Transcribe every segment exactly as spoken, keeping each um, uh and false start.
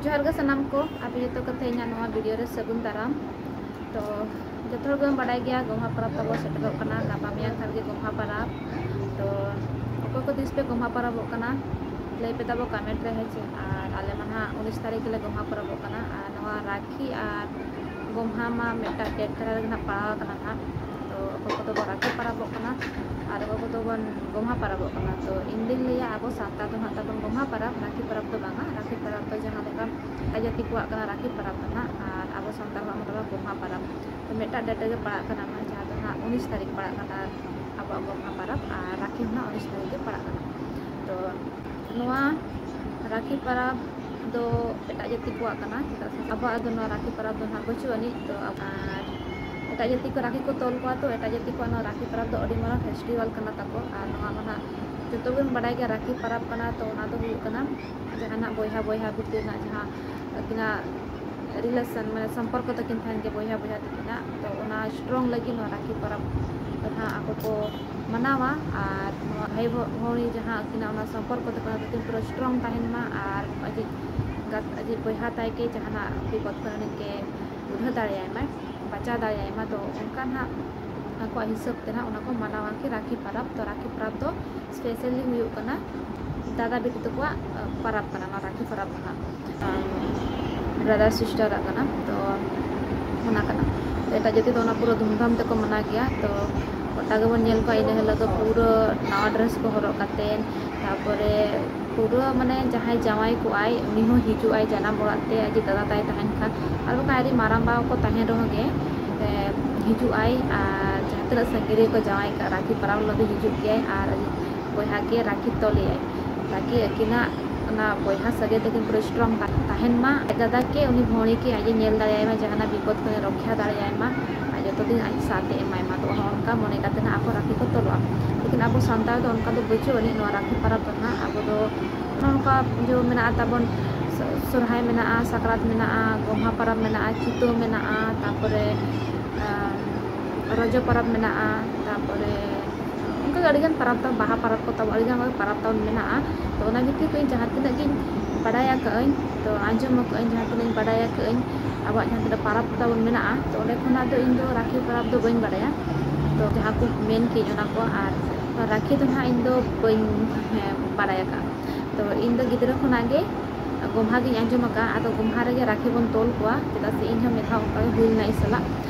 ᱡᱚᱦᱟᱨ ᱜᱮ ᱥᱟᱱᱟᱢ ᱠᱚ, ᱟᱯᱮ ᱡᱚᱛᱚ ᱠᱚᱛᱮ ᱤᱧᱟᱹᱜ ᱱᱚᱣᱟ video ᱨᱮ ᱥᱟᱹᱜᱩᱱ ᱫᱟᱨᱟᱢ᱾ ᱛᱚ ᱡᱚᱛᱚ ᱦᱚᱲ ᱜᱮᱵᱚᱱ ᱵᱟᱰᱟᱭ ᱜᱮᱭᱟ, ᱜᱚᱢᱦᱟ ᱯᱚᱨᱚᱵᱽ ᱛᱟᱵᱚ ᱥᱮᱴᱮᱨᱚᱜ ᱠᱟᱱᱟ, ᱜᱟᱯᱟ ᱢᱮᱭᱟᱝ ᱠᱷᱟᱱ ᱜᱮ ᱜᱚᱢᱦᱟ ᱯᱚᱨᱚᱵᱽ᱾ ᱛᱚ ᱚᱠᱚᱭ ᱠᱚ ᱛᱤᱥ ᱯᱮ ᱜᱚᱢᱦᱟ ᱯᱚᱨᱚᱵᱚᱜ ᱠᱟᱱᱟ, ᱞᱟᱹᱭ ᱯᱮ ᱛᱟᱵᱚ comment ᱨᱮ, ᱦᱮᱸ ᱪᱮ? ᱟᱨ ᱟᱞᱮ ᱢᱟ ᱱᱟᱦᱟᱜ ᱩᱱᱤᱥ ᱛᱟᱹᱨᱤᱠᱷ ᱜᱮᱞᱮ ᱜᱚᱢᱦᱟ ᱯᱚᱨᱚᱵᱚᱜ ᱠᱟᱱᱟ᱾ ᱟᱨ ᱱᱚᱣᱟ ᱨᱟᱠᱷᱤ ᱟᱨ ᱜᱚᱢᱦᱟ ᱢᱟ ᱢᱤᱫᱴᱟᱝ date ᱛᱟᱞᱟ ᱨᱮᱜᱮ ᱱᱟᱦᱟᱜ ᱯᱟᱲᱟᱣ ᱟᱠᱟᱱᱟ ᱱᱟᱦᱟᱜ᱾ ᱛᱚ ᱚᱠᱚᱭ ᱠᱚᱫᱚ ᱵᱚᱱ ᱨᱟᱠᱷᱤ ᱯᱚᱨᱚᱵᱚᱜ ᱠᱟᱱᱟ ᱟᱨ ᱚᱠᱚᱭ ᱠᱚᱫᱚ ᱵᱚᱱ ᱜᱚᱢᱦᱟ ᱯᱚᱨᱚᱵᱚᱜ ᱠᱟᱱᱟ᱾ ᱛᱚ ᱤᱧ ᱫᱩᱧ ᱞᱟᱹᱭᱟ, ᱟᱵᱚ ᱥᱟᱱᱛᱟᱲ ᱫᱚ ᱱᱟᱦᱟᱜ ᱛᱟᱵᱚᱱ ᱜᱚᱢᱦᱟ ᱯᱚᱨᱚᱵᱽ, ᱨᱟᱠᱷᱤ ᱯᱚᱨᱚᱵᱽ ᱫᱚ ᱵᱟᱝᱟ᱾ ᱨᱟᱠᱷᱤ ᱯᱚᱨᱚᱵᱽ ᱫᱚ ᱡᱟᱦᱟᱸ ᱞᱮᱠᱟ ᱮᱴᱟᱜ ᱡᱟᱹᱛᱤ ᱠᱚᱣᱟᱜ ᱠᱟᱱᱟ ᱨᱟᱠᱷᱤ ᱯᱚᱨᱚᱵᱽ ᱫᱚ ᱱᱟᱦᱟᱜ, ᱟᱨ ᱟᱵᱚ ᱥᱟᱱᱛᱟᱲ ᱠᱚᱣᱟᱜ ᱢᱟ ᱛᱟᱵᱚᱱ ᱜᱚᱢᱦᱟ ᱯᱚᱨᱚᱵᱽ᱾ ᱛᱚ ᱢᱤᱫᱴᱟᱝ date ᱨᱮᱜᱮ ᱯᱟᱲᱟᱜ ᱠᱟᱱᱟ ᱱᱟᱦᱟᱜ, ᱡᱟᱦᱟᱸ ᱫᱚ ᱱᱟᱦᱟᱜ ᱩᱱᱤᱥ ᱛᱟᱹᱨᱤᱠᱷ ᱯᱟᱲᱟᱜ ᱠᱟᱱᱟ ᱟᱵᱚᱣᱟᱜ ᱜᱚᱢᱦᱟ ᱯᱚᱨᱚᱵᱽ, ᱟᱨ ᱨᱟᱠᱷᱤ ᱦᱚᱸ ᱱᱟᱦᱟᱜ ᱩᱱᱤᱥ ᱛᱟᱹᱨᱤᱠᱷ ᱜᱮ ᱯᱟᱲᱟᱜ ᱠᱟᱱᱟ᱾ ᱛᱚ ᱱᱚᱣᱟ ᱨᱟᱠᱷᱤ ᱯᱚᱨᱚᱵᱽ ᱫᱚ ᱮᱴᱟᱜ ᱡᱟᱹᱛᱤ ᱠᱚᱣᱟᱜ ᱠᱟᱱᱟ, ᱪᱮᱫᱟᱜ ᱥᱮ ᱟᱵᱚᱣᱟᱜ ᱫᱚ ᱱᱚᱣᱟ ᱨᱟᱠᱷᱤ ᱯᱚᱨᱚᱵᱽ ᱫᱚ ᱱᱟᱦᱟᱜ ᱵᱟᱹᱪᱩᱜ ᱟᱹᱱᱤᱡ᱾ ᱛᱚ ᱟᱨ ᱮᱴᱟᱜ ᱡᱟᱹᱛᱤ ᱠᱚ ᱨᱟᱠᱷᱤ ᱠᱚ ᱛᱚᱞ ᱠᱚᱣᱟ, ᱛᱚ ᱮᱴᱟᱜ ᱡᱟᱹᱛᱤ ᱠᱚᱣᱟᱜ ᱱᱚᱣᱟ ᱨᱟᱠᱷᱤ ᱯᱚᱨᱚᱵᱽ ᱫᱚ ᱟᱹᱰᱤ ᱢᱟᱨᱟᱝ festival ᱠᱟᱱᱟ ᱛᱟᱠᱚ᱾ ᱟᱨ ᱱᱚᱣᱟ ᱢᱟ ᱱᱟᱦᱟᱜ ᱡᱚᱛᱚ ᱜᱮᱵᱚᱱ ᱵᱟᱰᱟᱭ ᱜᱮᱭᱟ, ᱨᱟᱠᱷᱤ ᱯᱚᱨᱚᱵᱽ ᱠᱟᱱᱟ᱾ ᱛᱚ ᱚᱱᱟ ᱫᱚ ᱦᱩᱭᱩᱜ ᱠᱟᱱᱟ ᱡᱟᱦᱟᱱᱟᱜ ᱵᱚᱭᱦᱟ ᱵᱚᱭᱦᱟ ᱵᱷᱤᱛᱤᱨ ᱨᱮᱱᱟᱜ ᱡᱟᱦᱟᱸ ᱟᱹᱠᱤᱱᱟᱜ relation, ᱢᱟᱱᱮ ᱥᱚᱢᱯᱚᱨᱠᱚ ᱛᱟᱹᱠᱤᱱ ᱛᱟᱦᱮᱱ ᱜᱮ ᱵᱚᱭᱦᱟ ᱵᱚᱭᱦᱟ ᱛᱟᱹᱠᱤᱱᱟᱜ, ᱛᱚ ᱚᱱᱟ strong ᱞᱟᱹᱜᱤᱫ ᱱᱚᱣᱟ ᱨᱟᱠᱷᱤ ᱯᱚᱨᱚᱵᱽ ᱫᱚ ᱱᱟᱦᱟᱜ ᱟᱠᱚ ᱠᱚ ᱢᱟᱱᱟᱣᱟ᱾ ᱟᱨ ᱱᱚᱣᱟ ᱵᱷᱟᱭ ᱵᱷᱚ-, ᱵᱷᱟᱹᱣᱱᱤ ᱡᱟᱦᱟᱸ ᱟᱹᱠᱤᱱᱟᱜ ᱚᱱᱟ ᱥᱚᱢᱯᱚᱨᱠᱚ ᱛᱟᱹᱠᱤᱱ, ᱚᱱᱟ ᱛᱟᱹᱠᱤᱱ ᱯᱩᱨᱟᱹ strong ᱛᱟᱦᱮᱱ ᱢᱟ, ᱟᱨ ᱟᱡᱤᱡ ᱜᱟᱛ-, ᱟᱡᱤᱡ ᱵᱚᱭᱦᱟ ᱛᱟᱭ ᱜᱮ ᱡᱟᱦᱟᱱᱟᱜ ᱵᱤᱯᱚᱫ ᱠᱷᱚᱱ ᱩᱱᱤ ᱜᱮ ᱩᱫᱷᱟᱹᱨ ᱫᱟᱲᱮᱭᱟᱭ ᱢᱟᱭ, ᱵᱟᱧᱪᱟᱣ ᱫᱟᱲᱮᱭᱟᱭ ᱢᱟ᱾ ᱛᱚ ᱚᱱᱠᱟ ᱱᱟᱦᱟᱜ ᱟᱠᱚᱣᱟᱜ ᱦᱤᱥᱟᱹᱵ ᱛᱮ ᱱᱟᱦᱟᱜ ᱚᱱᱟ ᱠᱚ ᱢᱟᱱᱟᱣᱟ ᱠᱤ ᱨᱟᱠᱷᱤ ᱯᱚᱨᱚᱵᱽ᱾ ᱛᱚ ᱨᱟᱠᱷᱤ ᱯᱚᱨᱚᱵᱽ ᱫᱚ specially ᱦᱩᱭᱩᱜ ᱠᱟᱱᱟ ᱫᱟᱫᱟ ᱵᱤᱴᱤ ᱛᱟᱠᱚᱣᱟᱜ, ᱟ, ᱯᱚᱨᱚᱵᱽ ᱠᱟᱱᱟ ᱱᱚᱣᱟ ᱨᱟᱠᱷᱤ ᱯᱚᱨᱚᱵᱽ ᱫᱚ ᱱᱟᱦᱟᱜ᱾ ᱟᱢ, brother sister ᱟᱜ ᱠᱟᱱᱟ, ᱛᱚ ᱚᱱᱟ ᱠᱟᱱᱟ᱾ ᱛᱚ ᱮᱴᱟᱜ ᱡᱟᱹᱛᱤ ᱫᱚ ᱚᱱᱟ ᱯᱩᱨᱟᱹ ᱫᱷᱩᱢᱫᱷᱟᱢ ᱛᱮᱠᱚ ᱢᱟᱱᱟᱣ ᱜᱮᱭᱟ᱾ ᱛᱚ ᱜᱚᱴᱟ ᱜᱮᱵᱚᱱ ᱧᱮᱞ ᱠᱚᱣᱟ, ᱤᱱᱟᱹ ᱦᱤᱞᱳᱜ ᱫᱚ ᱯᱩᱨᱟᱹ ᱱᱟᱣᱟ dress ᱠᱚ ᱦᱚᱨᱚᱜ ᱠᱟᱛᱮᱫ, ᱛᱟᱨᱯᱚᱨᱮ ᱯᱩᱨᱟᱹ ᱢᱟᱱᱮ ᱡᱟᱦᱟᱸᱭ ᱡᱟᱶᱟᱭ ᱠᱚᱜᱼᱟᱭ, ᱩᱱᱤ ᱦᱚᱸ ᱦᱤᱡᱩᱜ ᱟᱭ ᱡᱟᱱᱟᱢ ᱚᱲᱟᱜ ᱛᱮ, ᱟᱡ ᱫᱟᱫᱟ ᱛᱟᱭ ᱛᱟᱦᱮᱱ ᱠᱷᱟᱱ᱾ ᱟᱨ ᱵᱟᱠᱷᱟᱱ ᱟᱡ ᱨᱮᱱ ᱢᱟᱨᱟᱝ ᱵᱟ ᱠᱚ ᱛᱟᱦᱮᱱ ᱨᱮᱦᱚᱸ ᱜᱮ, ᱮ, ᱦᱤᱡᱩᱜ ᱟᱭ᱾ ᱟᱨ ᱡᱟᱦᱟᱸ ᱛᱤᱱᱟᱹᱜ ᱥᱟᱺᱜᱤᱧ ᱨᱮᱠᱚ ᱡᱟᱶᱟᱭ ᱠᱟᱜ, ᱨᱟᱠᱷᱤ ᱯᱚᱨᱚᱵᱽ ᱦᱤᱞᱳᱜ ᱫᱚ ᱦᱤᱡᱩᱜ ᱜᱮᱭᱟᱭ ᱟᱨ ᱵᱚᱭᱦᱟ ᱜᱮ ᱨᱟᱠᱷᱤ ᱛᱚᱞᱮᱭᱟᱭ, ᱛᱟᱠᱤ ᱟᱹᱠᱤᱱᱟᱜ ᱚᱱᱟ ᱵᱚᱭᱦᱟ ᱥᱟᱹᱜᱟᱹᱭ ᱛᱟᱹᱠᱤᱱ ᱯᱩᱨᱟᱹ strong ᱛᱟ-, ᱛᱟᱦᱮᱱ ᱢᱟ᱾ ᱟᱡ ᱫᱟᱫᱟ ᱜᱮ ᱩᱱᱤ ᱵᱷᱟᱹᱣᱱᱤ ᱜᱮ ᱟᱡ ᱮ ᱧᱮᱞ ᱫᱟᱲᱮᱭᱟᱭ ᱢᱟ, ᱡᱟᱦᱟᱱᱟᱜ ᱵᱤᱯᱚᱫ ᱠᱷᱚᱱ ᱮ ᱨᱚᱠᱷᱟ ᱫᱟᱲᱮᱭᱟᱭ ᱢᱟ, ᱟᱨ ᱡᱚᱛᱚ ᱫᱤᱱ ᱟᱡ ᱥᱟᱶᱛᱮ ᱮᱢᱟᱭ ᱢᱟ᱾ ᱛᱚ ᱚᱱᱮ ᱚᱱᱠᱟ ᱢᱚᱱᱮ ᱠᱟᱛᱮ ᱱᱟᱜ ᱟᱠᱚ ᱨᱟᱠᱷᱤ ᱠᱚ ᱛᱚᱞᱚᱜᱼᱟ᱾ ᱞᱮᱠᱤᱱ ᱟᱵᱚ ᱥᱟᱱᱛᱟᱲ ᱫᱚ ᱚᱱᱠᱟ ᱫᱚ ᱵᱟᱹᱪᱩᱜ ᱟᱹᱱᱤᱡ ᱱᱚᱣᱟ ᱨᱟᱠᱷᱤ ᱯᱚᱨᱚᱵᱽ ᱫᱚ ᱱᱟᱜ᱾ ᱟᱵᱚ ᱫᱚ ᱱᱚᱜᱼᱚ ᱱᱚᱝᱠᱟ ᱡᱮ ᱢᱮᱱᱟᱜᱼᱟ ᱛᱟᱵᱚᱱ, ᱥᱚ-, ᱥᱚᱨᱦᱟᱭ ᱢᱮᱱᱟᱜᱼᱟ, ᱥᱟᱠᱨᱟᱛ ᱢᱮᱱᱟᱜᱼᱟ, ᱜᱚᱢᱦᱟ ᱯᱚᱨᱚᱵᱽ ᱢᱮᱱᱟᱜᱼᱟ, ᱪᱤᱛᱟᱹᱣ ᱢᱮᱱᱟᱜᱼᱟ, ᱛᱟᱨᱯᱚᱨᱮ, ᱟᱢ, ᱨᱚᱡᱚ ᱯᱚᱨᱚᱵᱽ ᱢᱮᱱᱟᱜᱼᱟ, ᱛᱟᱨᱯᱚᱨᱮ ᱚᱱᱠᱟ ᱜᱮ ᱟᱹᱰᱤᱜᱟᱱ ᱯᱚᱨᱚᱵᱽ ᱛᱟᱵᱚᱱ, ᱵᱟᱦᱟ ᱯᱚᱨᱚᱵᱽ ᱠᱚ ᱛᱟᱵᱚᱱ, ᱟᱹᱰᱤᱜᱟᱱ ᱯᱚᱨᱚᱵᱽ ᱛᱟᱵᱚᱱ ᱢᱮᱱᱟᱜᱼᱟ᱾ ᱛᱚ ᱚᱱᱟ ᱵᱷᱤᱛᱤᱨ ᱨᱮ ᱤᱧ ᱡᱟᱦᱟᱸ ᱛᱤᱱᱟᱹᱜ ᱜᱤᱧ ᱵᱟᱰᱟᱭ ᱟᱠᱟᱫᱟᱹᱧ, ᱛᱚ ᱟᱸᱡᱚᱢ ᱟᱠᱟᱫᱟᱹᱧ, ᱡᱟᱦᱟᱸ ᱛᱤᱱᱟᱹᱜ ᱤᱧ ᱵᱟᱰᱟᱭ ᱟᱠᱟᱫᱟᱹᱧ, ᱟᱵᱚᱣᱟᱜ ᱡᱟᱦᱟᱸ ᱛᱤᱱᱟᱹᱜ ᱯᱟᱨᱟᱵᱽ ᱛᱟᱵᱚᱱ ᱢᱮᱱᱟᱜᱼᱟ, ᱛᱚ ᱚᱸᱰᱮ ᱠᱷᱚᱱᱟᱜ ᱫᱚ ᱤᱧ ᱫᱚ ᱨᱟᱠᱷᱤ ᱯᱟᱨᱟᱵᱽ ᱫᱚ ᱵᱟᱹᱧ ᱵᱟᱰᱟᱭᱟ᱾ ᱛᱚ ᱡᱟᱦᱟᱸ ᱠᱚ ᱢᱮᱱ ᱠᱮᱫ ᱚᱱᱟ ᱠᱚ, ᱟᱨ ᱨᱟᱠᱷᱤ ᱫᱚ ᱱᱟᱦᱟᱜ ᱤᱧ ᱫᱚ ᱵᱟᱹᱧ, ᱦᱮᱸ, ᱵᱟᱰᱟᱭ ᱟᱠᱟᱫᱼᱟ᱾ ᱛᱚ ᱤᱧ ᱫᱚ ᱜᱤᱫᱽᱨᱟᱹ ᱠᱷᱚᱱᱟᱜ ᱜᱮ ᱜᱚᱢᱦᱟ ᱜᱤᱧ ᱟᱸᱡᱚᱢ ᱟᱠᱟᱫᱼᱟ, ᱟᱫᱚ ᱜᱚᱢᱦᱟ ᱨᱮᱜᱮ ᱨᱟᱠᱷᱤ ᱵᱚᱱ ᱛᱚᱞ ᱠᱚᱣᱟ, ᱪᱮᱫᱟᱜ ᱥᱮ ᱤᱧ ᱦᱚᱸ ᱢᱤᱫ ᱫᱷᱟᱣ ᱚᱱᱠᱟ ᱜᱮ ᱦᱩᱭ ᱞᱮᱱᱟ ᱤᱧ ᱥᱟᱞᱟᱜ᱾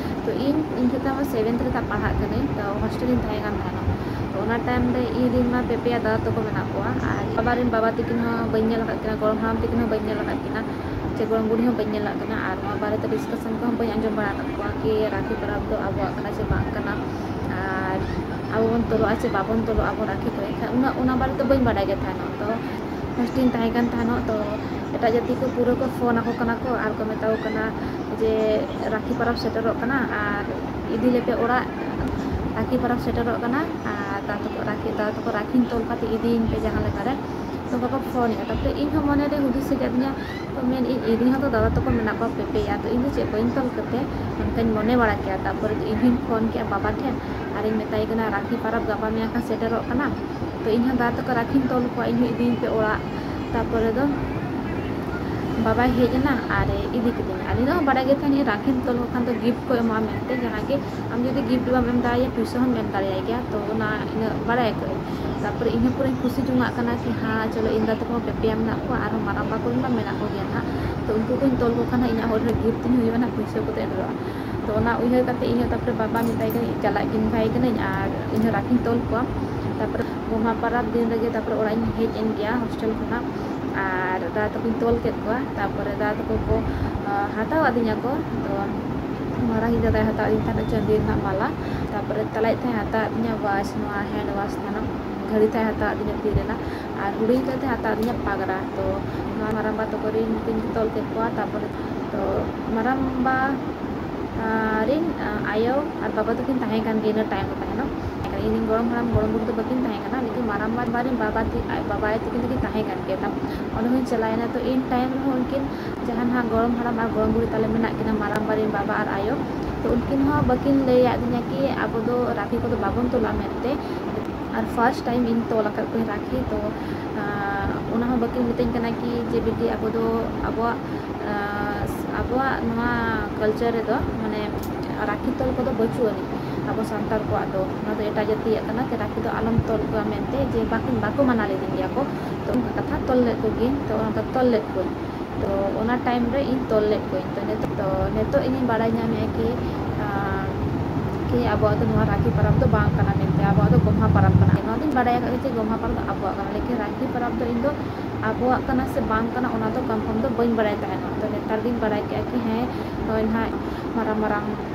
ᱛᱚ ᱤᱧ ᱩᱱ ᱡᱚᱠᱷᱚᱱ ᱢᱟ ᱥᱮᱵᱷᱮᱱᱛᱷ ᱨᱮ ᱛᱟ ᱯᱟᱲᱦᱟᱜ ᱠᱟᱹᱱᱟᱹᱧ, ᱛᱚ ᱦᱳᱥᱴᱮᱞ ᱨᱤᱧ ᱛᱟᱦᱮᱸ ᱠᱟᱱ ᱛᱟᱦᱮᱱᱟ᱾ ᱛᱚ ᱚᱱᱟ ᱴᱟᱭᱤᱢ ᱨᱮ ᱤᱧ ᱨᱮᱱ ᱢᱟ ᱯᱮ ᱯᱮᱭᱟ ᱫᱟᱫᱟ ᱛᱟᱠᱚ ᱢᱮᱱᱟᱜ ᱠᱚᱣᱟ, ᱟᱨ ᱵᱟᱵᱟ ᱨᱮᱱ ᱵᱟᱵᱟ ᱛᱟᱹᱠᱤᱱ ᱦᱚᱸ ᱵᱟᱹᱧ ᱧᱮᱞ ᱟᱠᱟᱫ ᱠᱤᱱᱟ, ᱜᱚᱲᱚᱢ ᱦᱟᱲᱟᱢ ᱛᱟᱹᱠᱤᱱ ᱦᱚᱸ ᱵᱟᱹᱧ ᱧᱮᱞ ᱟᱠᱟᱫ ᱠᱤᱱᱟ, ᱪᱮ ᱜᱚᱲᱚᱢ ᱵᱩᱲᱦᱤ ᱦᱚᱸ ᱵᱟᱹᱧ ᱧᱮᱞ ᱟᱠᱟᱫ ᱠᱤᱱᱟ, ᱟᱨ ᱱᱚᱣᱟ ᱵᱟᱨᱮᱛᱮ ᱰᱤᱥᱠᱟᱥᱚᱱ ᱠᱚᱦᱚᱸ ᱵᱟᱹᱧ ᱟᱸᱡᱚᱢ ᱵᱟᱲᱟ ᱟᱠᱟᱫ ᱠᱚᱣᱟ ᱠᱤ ᱨᱟᱠᱷᱤ ᱯᱚᱨᱚᱵᱽ ᱫᱚ ᱟᱵᱚᱣᱟᱜ ᱠᱟᱱᱟ ᱥᱮ ᱵᱟᱝ ᱠᱟᱱᱟ, ᱟᱨ ᱟᱵᱚ ᱵᱚᱱ ᱛᱚᱞᱚᱜᱼᱟ ᱥᱮ ᱵᱟᱵᱚᱱ ᱛᱚᱞᱚᱜᱼᱟ ᱟᱵᱚ ᱨᱟᱠᱷᱤ ᱠᱚ, ᱮᱱᱠᱷᱟᱱ ᱩᱱᱟᱹᱜ ᱚᱱᱟ ᱵᱟᱨᱮᱛᱮ ᱵᱟᱹᱧ ᱵᱟᱰᱟᱭ ᱜᱮ ᱛᱟᱦᱮᱱᱚᱜ᱾ ᱛᱚ ᱦᱳᱥᱴᱮᱞ ᱨᱤᱧ ᱛᱟᱦᱮᱸ ᱠᱟᱱ ᱛᱟᱦᱮᱱᱚᱜ, ᱛᱚ ᱮᱴᱟᱜ ᱡᱟᱹᱛᱤ ᱠᱚ ᱯᱩᱨᱟᱹ ᱠᱚ ᱯᱷᱳᱱ ᱟᱠᱚ ᱠᱟᱱᱟ ᱠᱚ ᱟᱨ ᱠᱚ ᱢᱮᱛᱟ ᱠᱚ ᱠᱟᱱᱟ ᱡᱮ ᱨᱟᱠᱷᱤ ᱯᱚᱨᱚᱵᱽ ᱥᱮᱴᱮᱨᱚᱜ ᱠᱟᱱᱟ ᱟᱨ ᱤᱫᱤ ᱞᱮᱯᱮ ᱚᱲᱟᱜ, ᱨᱟᱠᱷᱤ ᱯᱚᱨᱚᱵᱽ ᱥᱮᱴᱮᱨᱚᱜ ᱠᱟᱱᱟ ᱟᱨ ᱫᱟᱫᱟ ᱛᱟᱠᱚ ᱨᱟᱠᱷᱤ, ᱫᱟᱫᱟ ᱛᱟᱠᱚ ᱨᱟᱠᱷᱤᱧ ᱛᱚᱞ ᱠᱟᱛᱮ ᱤᱫᱤᱭᱤᱧ ᱯᱮ ᱡᱟᱦᱟᱸ ᱞᱮᱠᱟ ᱨᱮ, ᱱᱚᱝᱠᱟ ᱠᱚ ᱯᱷᱳᱱᱮᱫᱼᱟ᱾ ᱛᱟᱨᱯᱚᱨᱮ ᱤᱧ ᱦᱚᱸ ᱢᱚᱱᱮ ᱨᱮ ᱦᱩᱫᱤᱥ ᱦᱮᱡ ᱟᱹᱫᱤᱧᱟ, ᱛᱚ ᱢᱮᱱ ᱤᱧ, ᱤᱧ ᱦᱚᱸ ᱛᱚ ᱫᱟᱫᱟ ᱛᱟᱠᱚ ᱢᱮᱱᱟᱜ ᱠᱚᱣᱟ ᱯᱮ ᱯᱮᱭᱟ, ᱛᱚ ᱤᱧ ᱫᱚ ᱪᱮᱫ ᱵᱟᱹᱧ ᱛᱚᱞ ᱠᱟᱛᱮ ᱚᱱᱠᱟᱧ ᱢᱚᱱᱮ ᱵᱟᱲᱟ ᱠᱮᱭᱟ᱾ ᱛᱟᱨᱯᱚᱨᱮ ᱫᱚ ᱤᱧ ᱦᱚᱸᱧ ᱯᱷᱳᱱ ᱠᱮᱫᱼᱟ ᱵᱟᱵᱟ ᱴᱷᱮᱱ ᱟᱨᱤᱧ ᱢᱮᱛᱟᱭ ᱠᱟᱱᱟ, ᱨᱟᱠᱷᱤ ᱯᱚᱨᱚᱵᱽ ᱜᱟᱯᱟ ᱢᱮᱭᱟᱝ ᱠᱷᱟᱱ ᱥᱮᱴᱮᱨᱚᱜ ᱠᱟᱱᱟ, ᱛᱚ ᱤᱧ ᱦᱚᱸ ᱫᱟᱫᱟ ᱛᱟᱠᱚ ᱨᱟᱠᱷᱤᱧ ᱛᱚᱞ ᱠᱚᱣᱟ, ᱤᱧ ᱦᱚᱸ ᱤᱫᱤᱭᱤᱧ ᱯᱮ ᱚᱲᱟᱜ᱾ ᱛᱟᱨᱯᱚᱨᱮ ᱫᱚ ᱵᱟᱵᱟᱭ ᱦᱮᱡ ᱮᱱᱟ ᱟᱨᱮ ᱤᱫᱤ ᱠᱤᱫᱤᱧᱟ᱾ ᱟᱨ ᱤᱧ ᱫᱚ ᱵᱟᱰᱟᱭ ᱜᱮ ᱛᱟᱦᱮᱱᱤᱧ ᱨᱟᱠᱷᱤᱢ ᱛᱚᱞ ᱠᱚ ᱠᱷᱟᱱ ᱫᱚ ᱜᱤᱯᱷᱴ ᱠᱚ ᱮᱢᱚᱜᱼᱟ ᱢᱮᱱᱛᱮ, ᱡᱟᱦᱟᱸ ᱜᱮ ᱟᱢ ᱡᱩᱫᱤ ᱜᱤᱯᱷᱴ ᱵᱟᱢ ᱮᱢ ᱫᱟᱲᱮᱭᱟᱭᱟ, ᱯᱩᱭᱥᱟᱹ ᱦᱚᱸᱢ ᱮᱢ ᱫᱟᱲᱮᱭᱟᱭ ᱜᱮᱭᱟ᱾ ᱛᱚ ᱚᱱᱟ ᱤᱱᱟᱹᱜ ᱵᱟᱰᱟᱭ ᱟᱠᱟᱫᱟᱹᱧ᱾ ᱛᱟᱨᱯᱚᱨᱮ ᱤᱧ ᱦᱚᱸ ᱯᱩᱨᱟᱹᱧ ᱠᱩᱥᱤ ᱡᱚᱝᱟᱜ ᱠᱟᱱᱟ ᱠᱤ ᱦᱮᱸ ᱪᱚᱞᱚ ᱤᱧ ᱫᱟᱫᱟ ᱛᱟᱠᱚ ᱯᱮ ᱯᱮᱭᱟ ᱢᱮᱱᱟᱜ ᱠᱚᱣᱟ, ᱟᱨᱦᱚᱸ ᱢᱟᱨᱟᱝᱵᱟ ᱠᱚᱨᱮᱱ ᱢᱟ ᱢᱮᱱᱟᱜ ᱠᱚᱜᱮᱭᱟ ᱱᱟᱦᱟᱜ᱾ ᱛᱚ ᱩᱱᱠᱩ ᱠᱚᱧ ᱛᱚᱞ ᱠᱚ ᱠᱷᱟᱱ ᱦᱟᱸᱜ ᱤᱧᱟᱹᱜ ᱦᱚᱲ ᱨᱮ ᱜᱤᱯᱷᱴ ᱛᱤᱧ ᱦᱩᱭᱩᱜᱼᱟ ᱱᱟᱦᱟᱜ, ᱯᱩᱭᱥᱟᱹ ᱠᱚᱫᱚ ᱮᱱ ᱨᱮᱦᱚᱸ᱾ ᱛᱚ ᱚᱱᱟ ᱩᱭᱦᱟᱹᱨ ᱠᱟᱛᱮ ᱤᱧ ᱦᱚᱸ ᱛᱟᱨᱯᱚᱨᱮ ᱵᱟᱵᱟ ᱢᱮᱛᱟᱭ ᱠᱟᱹᱱᱟᱹᱧ ᱪᱟᱞᱟᱜ ᱜᱤᱧ ᱵᱷᱟᱭ ᱠᱟᱹᱱᱟᱹᱧ ᱟᱨ ᱤᱧ ᱦᱚᱸ ᱨᱟᱠᱷᱤᱧ ᱛᱚᱞ ᱠᱚᱣᱟ᱾ ᱛᱟᱨᱯᱚᱨᱮ ᱜᱚᱢᱦᱟ ᱯᱚᱨᱚᱵᱽ ᱫᱤᱱ ᱨᱮᱜᱮ ᱛᱟᱨᱯᱚᱨᱮ ᱚᱲᱟᱜ ᱤᱧ ᱦᱮᱡ ᱮᱱ ᱜᱮᱭᱟ ᱦᱳᱥᱴᱮᱞ ᱠᱷᱚᱱᱟᱜ, ᱟᱨ ᱫᱟᱫᱟ ᱛᱟᱠᱚᱧ ᱛᱚᱞ ᱠᱮᱫ ᱠᱚᱣᱟ᱾ ᱛᱟᱨᱯᱚᱨᱮ ᱫᱟᱫᱟ ᱛᱟᱠᱚ ᱠᱚ, ᱟᱸ, ᱦᱟᱛᱟᱣ ᱟᱹᱫᱤᱧᱟ ᱠᱚ᱾ ᱛᱚ ᱢᱟᱨᱟᱝᱤᱡ ᱫᱟᱫᱟᱭ ᱦᱟᱛᱟᱣ ᱟᱹᱫᱤᱧ ᱛᱟᱦᱮᱱᱟ ᱪᱟᱸᱫᱤ ᱨᱮᱱᱟᱜ ᱢᱟᱞᱟ, ᱛᱟᱨᱯᱚᱨᱮ ᱛᱟᱞᱟᱭᱤᱡ ᱛᱟᱭ ᱦᱟᱛᱟᱣ ᱟᱹᱫᱤᱧᱟ ᱣᱟᱪ, ᱱᱚᱣᱟ ᱦᱮᱱᱰ ᱣᱟᱪ ᱛᱟᱦᱮᱱᱟ, ᱜᱷᱟᱹᱲᱤ ᱛᱟᱭ ᱦᱟᱛᱟᱣ ᱟᱹᱫᱤᱧᱟ ᱛᱤ ᱨᱮᱱᱟᱜ, ᱟᱨ ᱦᱩᱰᱤᱧ ᱛᱟᱭ ᱦᱟᱛᱟᱣ ᱟᱹᱫᱤᱧᱟ ᱯᱟᱜᱽᱨᱟ᱾ ᱛᱚ ᱱᱚᱣᱟ ᱢᱟᱨᱟᱝᱵᱟ ᱛᱟᱠᱚ ᱨᱤᱱ ᱠᱤᱱ ᱛᱚᱞ ᱠᱮᱫ ᱠᱚᱣᱟ᱾ ᱛᱟᱨᱯᱚᱨᱮ ᱛᱚ ᱢᱟᱨᱟᱝᱵᱟ, ᱟᱸ, ᱨᱤᱱ, ᱟᱸ, ᱟᱭᱳ ᱟᱨ ᱵᱟᱵᱟ ᱫᱚᱠᱤᱱ ᱛᱟᱦᱮᱸ ᱠᱟᱱ ᱜᱮᱭᱟ ᱤᱱᱟᱹ ᱴᱟᱭᱤᱢ ᱨᱮ ᱛᱟᱦᱮᱱᱚᱜ᱾ ᱤᱧ ᱨᱮᱱ ᱜᱚᱲᱚᱢ ᱦᱟᱲᱟᱢ ᱜᱚᱲᱚᱢ ᱵᱩᱲᱦᱤ ᱫᱚ ᱵᱟᱹᱠᱤᱱ ᱛᱟᱦᱮᱸ ᱠᱟᱱᱟ, ᱞᱮᱠᱤᱱ ᱢᱟᱨᱟᱝᱵᱟ ᱨᱮᱱ ᱵᱟᱵᱟ ᱛᱤ-, ᱟᱡ ᱵᱟᱵᱟ ᱟᱭᱳ ᱛᱟᱹᱠᱤᱱ ᱫᱚᱠᱤᱱ ᱛᱟᱦᱮᱸ ᱠᱟᱱ ᱜᱮᱭᱟ᱾ ᱛᱟᱢ ᱚᱸᱰᱮ ᱦᱚᱸᱧ ᱪᱟᱞᱟᱣᱮᱱᱟ᱾ ᱛᱚ ᱤᱱ ᱴᱟᱭᱤᱢ ᱨᱮᱦᱚᱸ ᱩᱱᱠᱤᱱ ᱡᱟᱦᱟᱸ ᱱᱟᱦᱟᱜ ᱜᱚᱲᱚᱢ ᱦᱟᱲᱟᱢ ᱟᱨ ᱜᱚᱲᱚᱢ ᱵᱩᱲᱦᱤ ᱛᱟᱞᱮ ᱢᱮᱱᱟᱜ ᱠᱤᱱᱟ, ᱢᱟᱨᱟᱝᱵᱟ ᱨᱮᱱ ᱵᱟᱵᱟ ᱟᱨ ᱟᱭᱳ, ᱛᱚ ᱩᱱᱠᱤᱱ ᱦᱚᱸ ᱵᱟᱹᱠᱤᱱ ᱞᱟᱹᱭ ᱟᱹᱫᱤᱧᱟ ᱠᱤ ᱟᱵᱚ ᱫᱚ ᱨᱟᱠᱷᱤ ᱠᱚᱫᱚ ᱵᱟᱵᱚᱱ ᱛᱚᱞᱟ ᱢᱮᱱᱛᱮ᱾ ᱟᱨ ᱯᱷᱟᱥᱴ ᱴᱟᱭᱤᱢ ᱤᱧ ᱛᱚᱞ ᱟᱠᱟᱫ ᱠᱚᱣᱟᱧ ᱨᱟᱠᱷᱤ᱾ ᱛᱚ, ᱟᱸ, ᱚᱱᱟ ᱦᱚᱸ ᱵᱟᱹᱠᱤᱱ ᱢᱤᱛᱟᱹᱧ ᱠᱟᱱᱟ ᱠᱤ ᱡᱮ, "ᱵᱤᱴᱤ, ᱟᱵᱚ ᱫᱚ ᱟᱵᱚᱣᱟᱜ, ᱟᱸ, ᱟᱵᱚᱣᱟᱜ ᱱᱚᱣᱟ culture ᱨᱮᱫᱚ, ᱢᱟᱱᱮ, ᱨᱟᱠᱷᱤ ᱛᱚᱞ ᱠᱚᱫᱚ ᱵᱟᱹᱪᱩᱜ ᱟᱹᱱᱤᱡ ᱟᱵᱚ ᱥᱟᱱᱛᱟᱲ ᱠᱚᱣᱟᱜ ᱫᱚ, ᱚᱱᱟ ᱫᱚ ᱮᱴᱟᱜ ᱡᱟᱹᱛᱤᱭᱟᱜ ᱠᱟᱱᱟ, ᱡᱮ ᱨᱟᱠᱷᱤ ᱫᱚ ᱟᱞᱚᱢ ᱛᱚᱞ ᱠᱚᱣᱟ" ᱢᱮᱱᱛᱮ, ᱡᱮ ᱵᱟᱠᱤᱱ, ᱵᱟᱠᱚ ᱢᱟᱱᱟ ᱞᱤᱫᱤᱧ ᱜᱮᱭᱟ ᱠᱚ᱾ ᱛᱚ ᱚᱱᱠᱟ ᱠᱟᱛᱷᱟ ᱛᱚᱞ ᱞᱮᱫ ᱠᱚᱜᱮᱭᱟᱹᱧ, ᱛᱚ ᱚᱱᱠᱟ ᱛᱚᱞ ᱞᱮᱫ ᱠᱚᱣᱟᱹᱧ᱾ ᱛᱚ ᱚᱱᱟ time ᱨᱮ ᱤᱧ ᱛᱚᱞ ᱞᱮᱫ ᱠᱚᱣᱟᱹᱧ᱾ ᱛᱚ ᱱᱤᱛᱚᱜ, ᱛᱚ ᱤᱧᱤᱧ ᱵᱟᱲᱟᱭ ᱧᱟᱢᱮᱫᱼᱟ ᱠᱤ, ᱟᱸ, ᱠᱤ ᱟᱵᱚᱣᱟᱜ ᱫᱚ ᱱᱚᱣᱟ ᱨᱟᱠᱷᱤ ᱯᱚᱨᱚᱵᱽ ᱫᱚ ᱵᱟᱝ ᱠᱟᱱᱟ ᱢᱮᱱᱛᱮ, ᱟᱵᱚᱣᱟᱜ ᱫᱚ ᱜᱚᱢᱦᱟ ᱯᱚᱨᱚᱵᱽ ᱠᱟᱱᱟ᱾ ᱱᱚᱣᱟ ᱫᱚᱧ ᱵᱟᱲᱟᱭ ᱟᱠᱟᱫ ᱜᱮ ᱡᱮ ᱜᱚᱢᱦᱟ ᱯᱚᱨᱚᱵᱽ ᱫᱚ ᱟᱵᱚᱣᱟᱜ ᱠᱟᱱᱟ, ᱞᱮᱠᱤᱱ ᱨᱟᱠᱷᱤ ᱯᱚᱨᱚᱵᱽ ᱫᱚ ᱤᱧ ᱫᱚ ᱟᱵᱚᱣᱟᱜ ᱠᱟᱱᱟ ᱥᱮ ᱵᱟᱝ ᱠᱟᱱᱟ, ᱚᱱᱟ ᱫᱚ confirm ᱫᱚ ᱵᱟᱹᱧ ᱵᱟᱲᱟᱭ ᱛᱟᱦᱮᱱᱟ᱾ ᱛᱚ ᱱᱮᱛᱟᱨ ᱜᱤᱧ ᱵᱟᱲᱟᱭ ᱠᱮᱫᱼᱟ ᱠᱤ ᱦᱮᱸ, ᱱᱚᱜᱼᱚᱭ ᱱᱟᱦᱟᱜ ᱢᱟᱨᱟᱝ ᱢᱟᱨᱟᱝ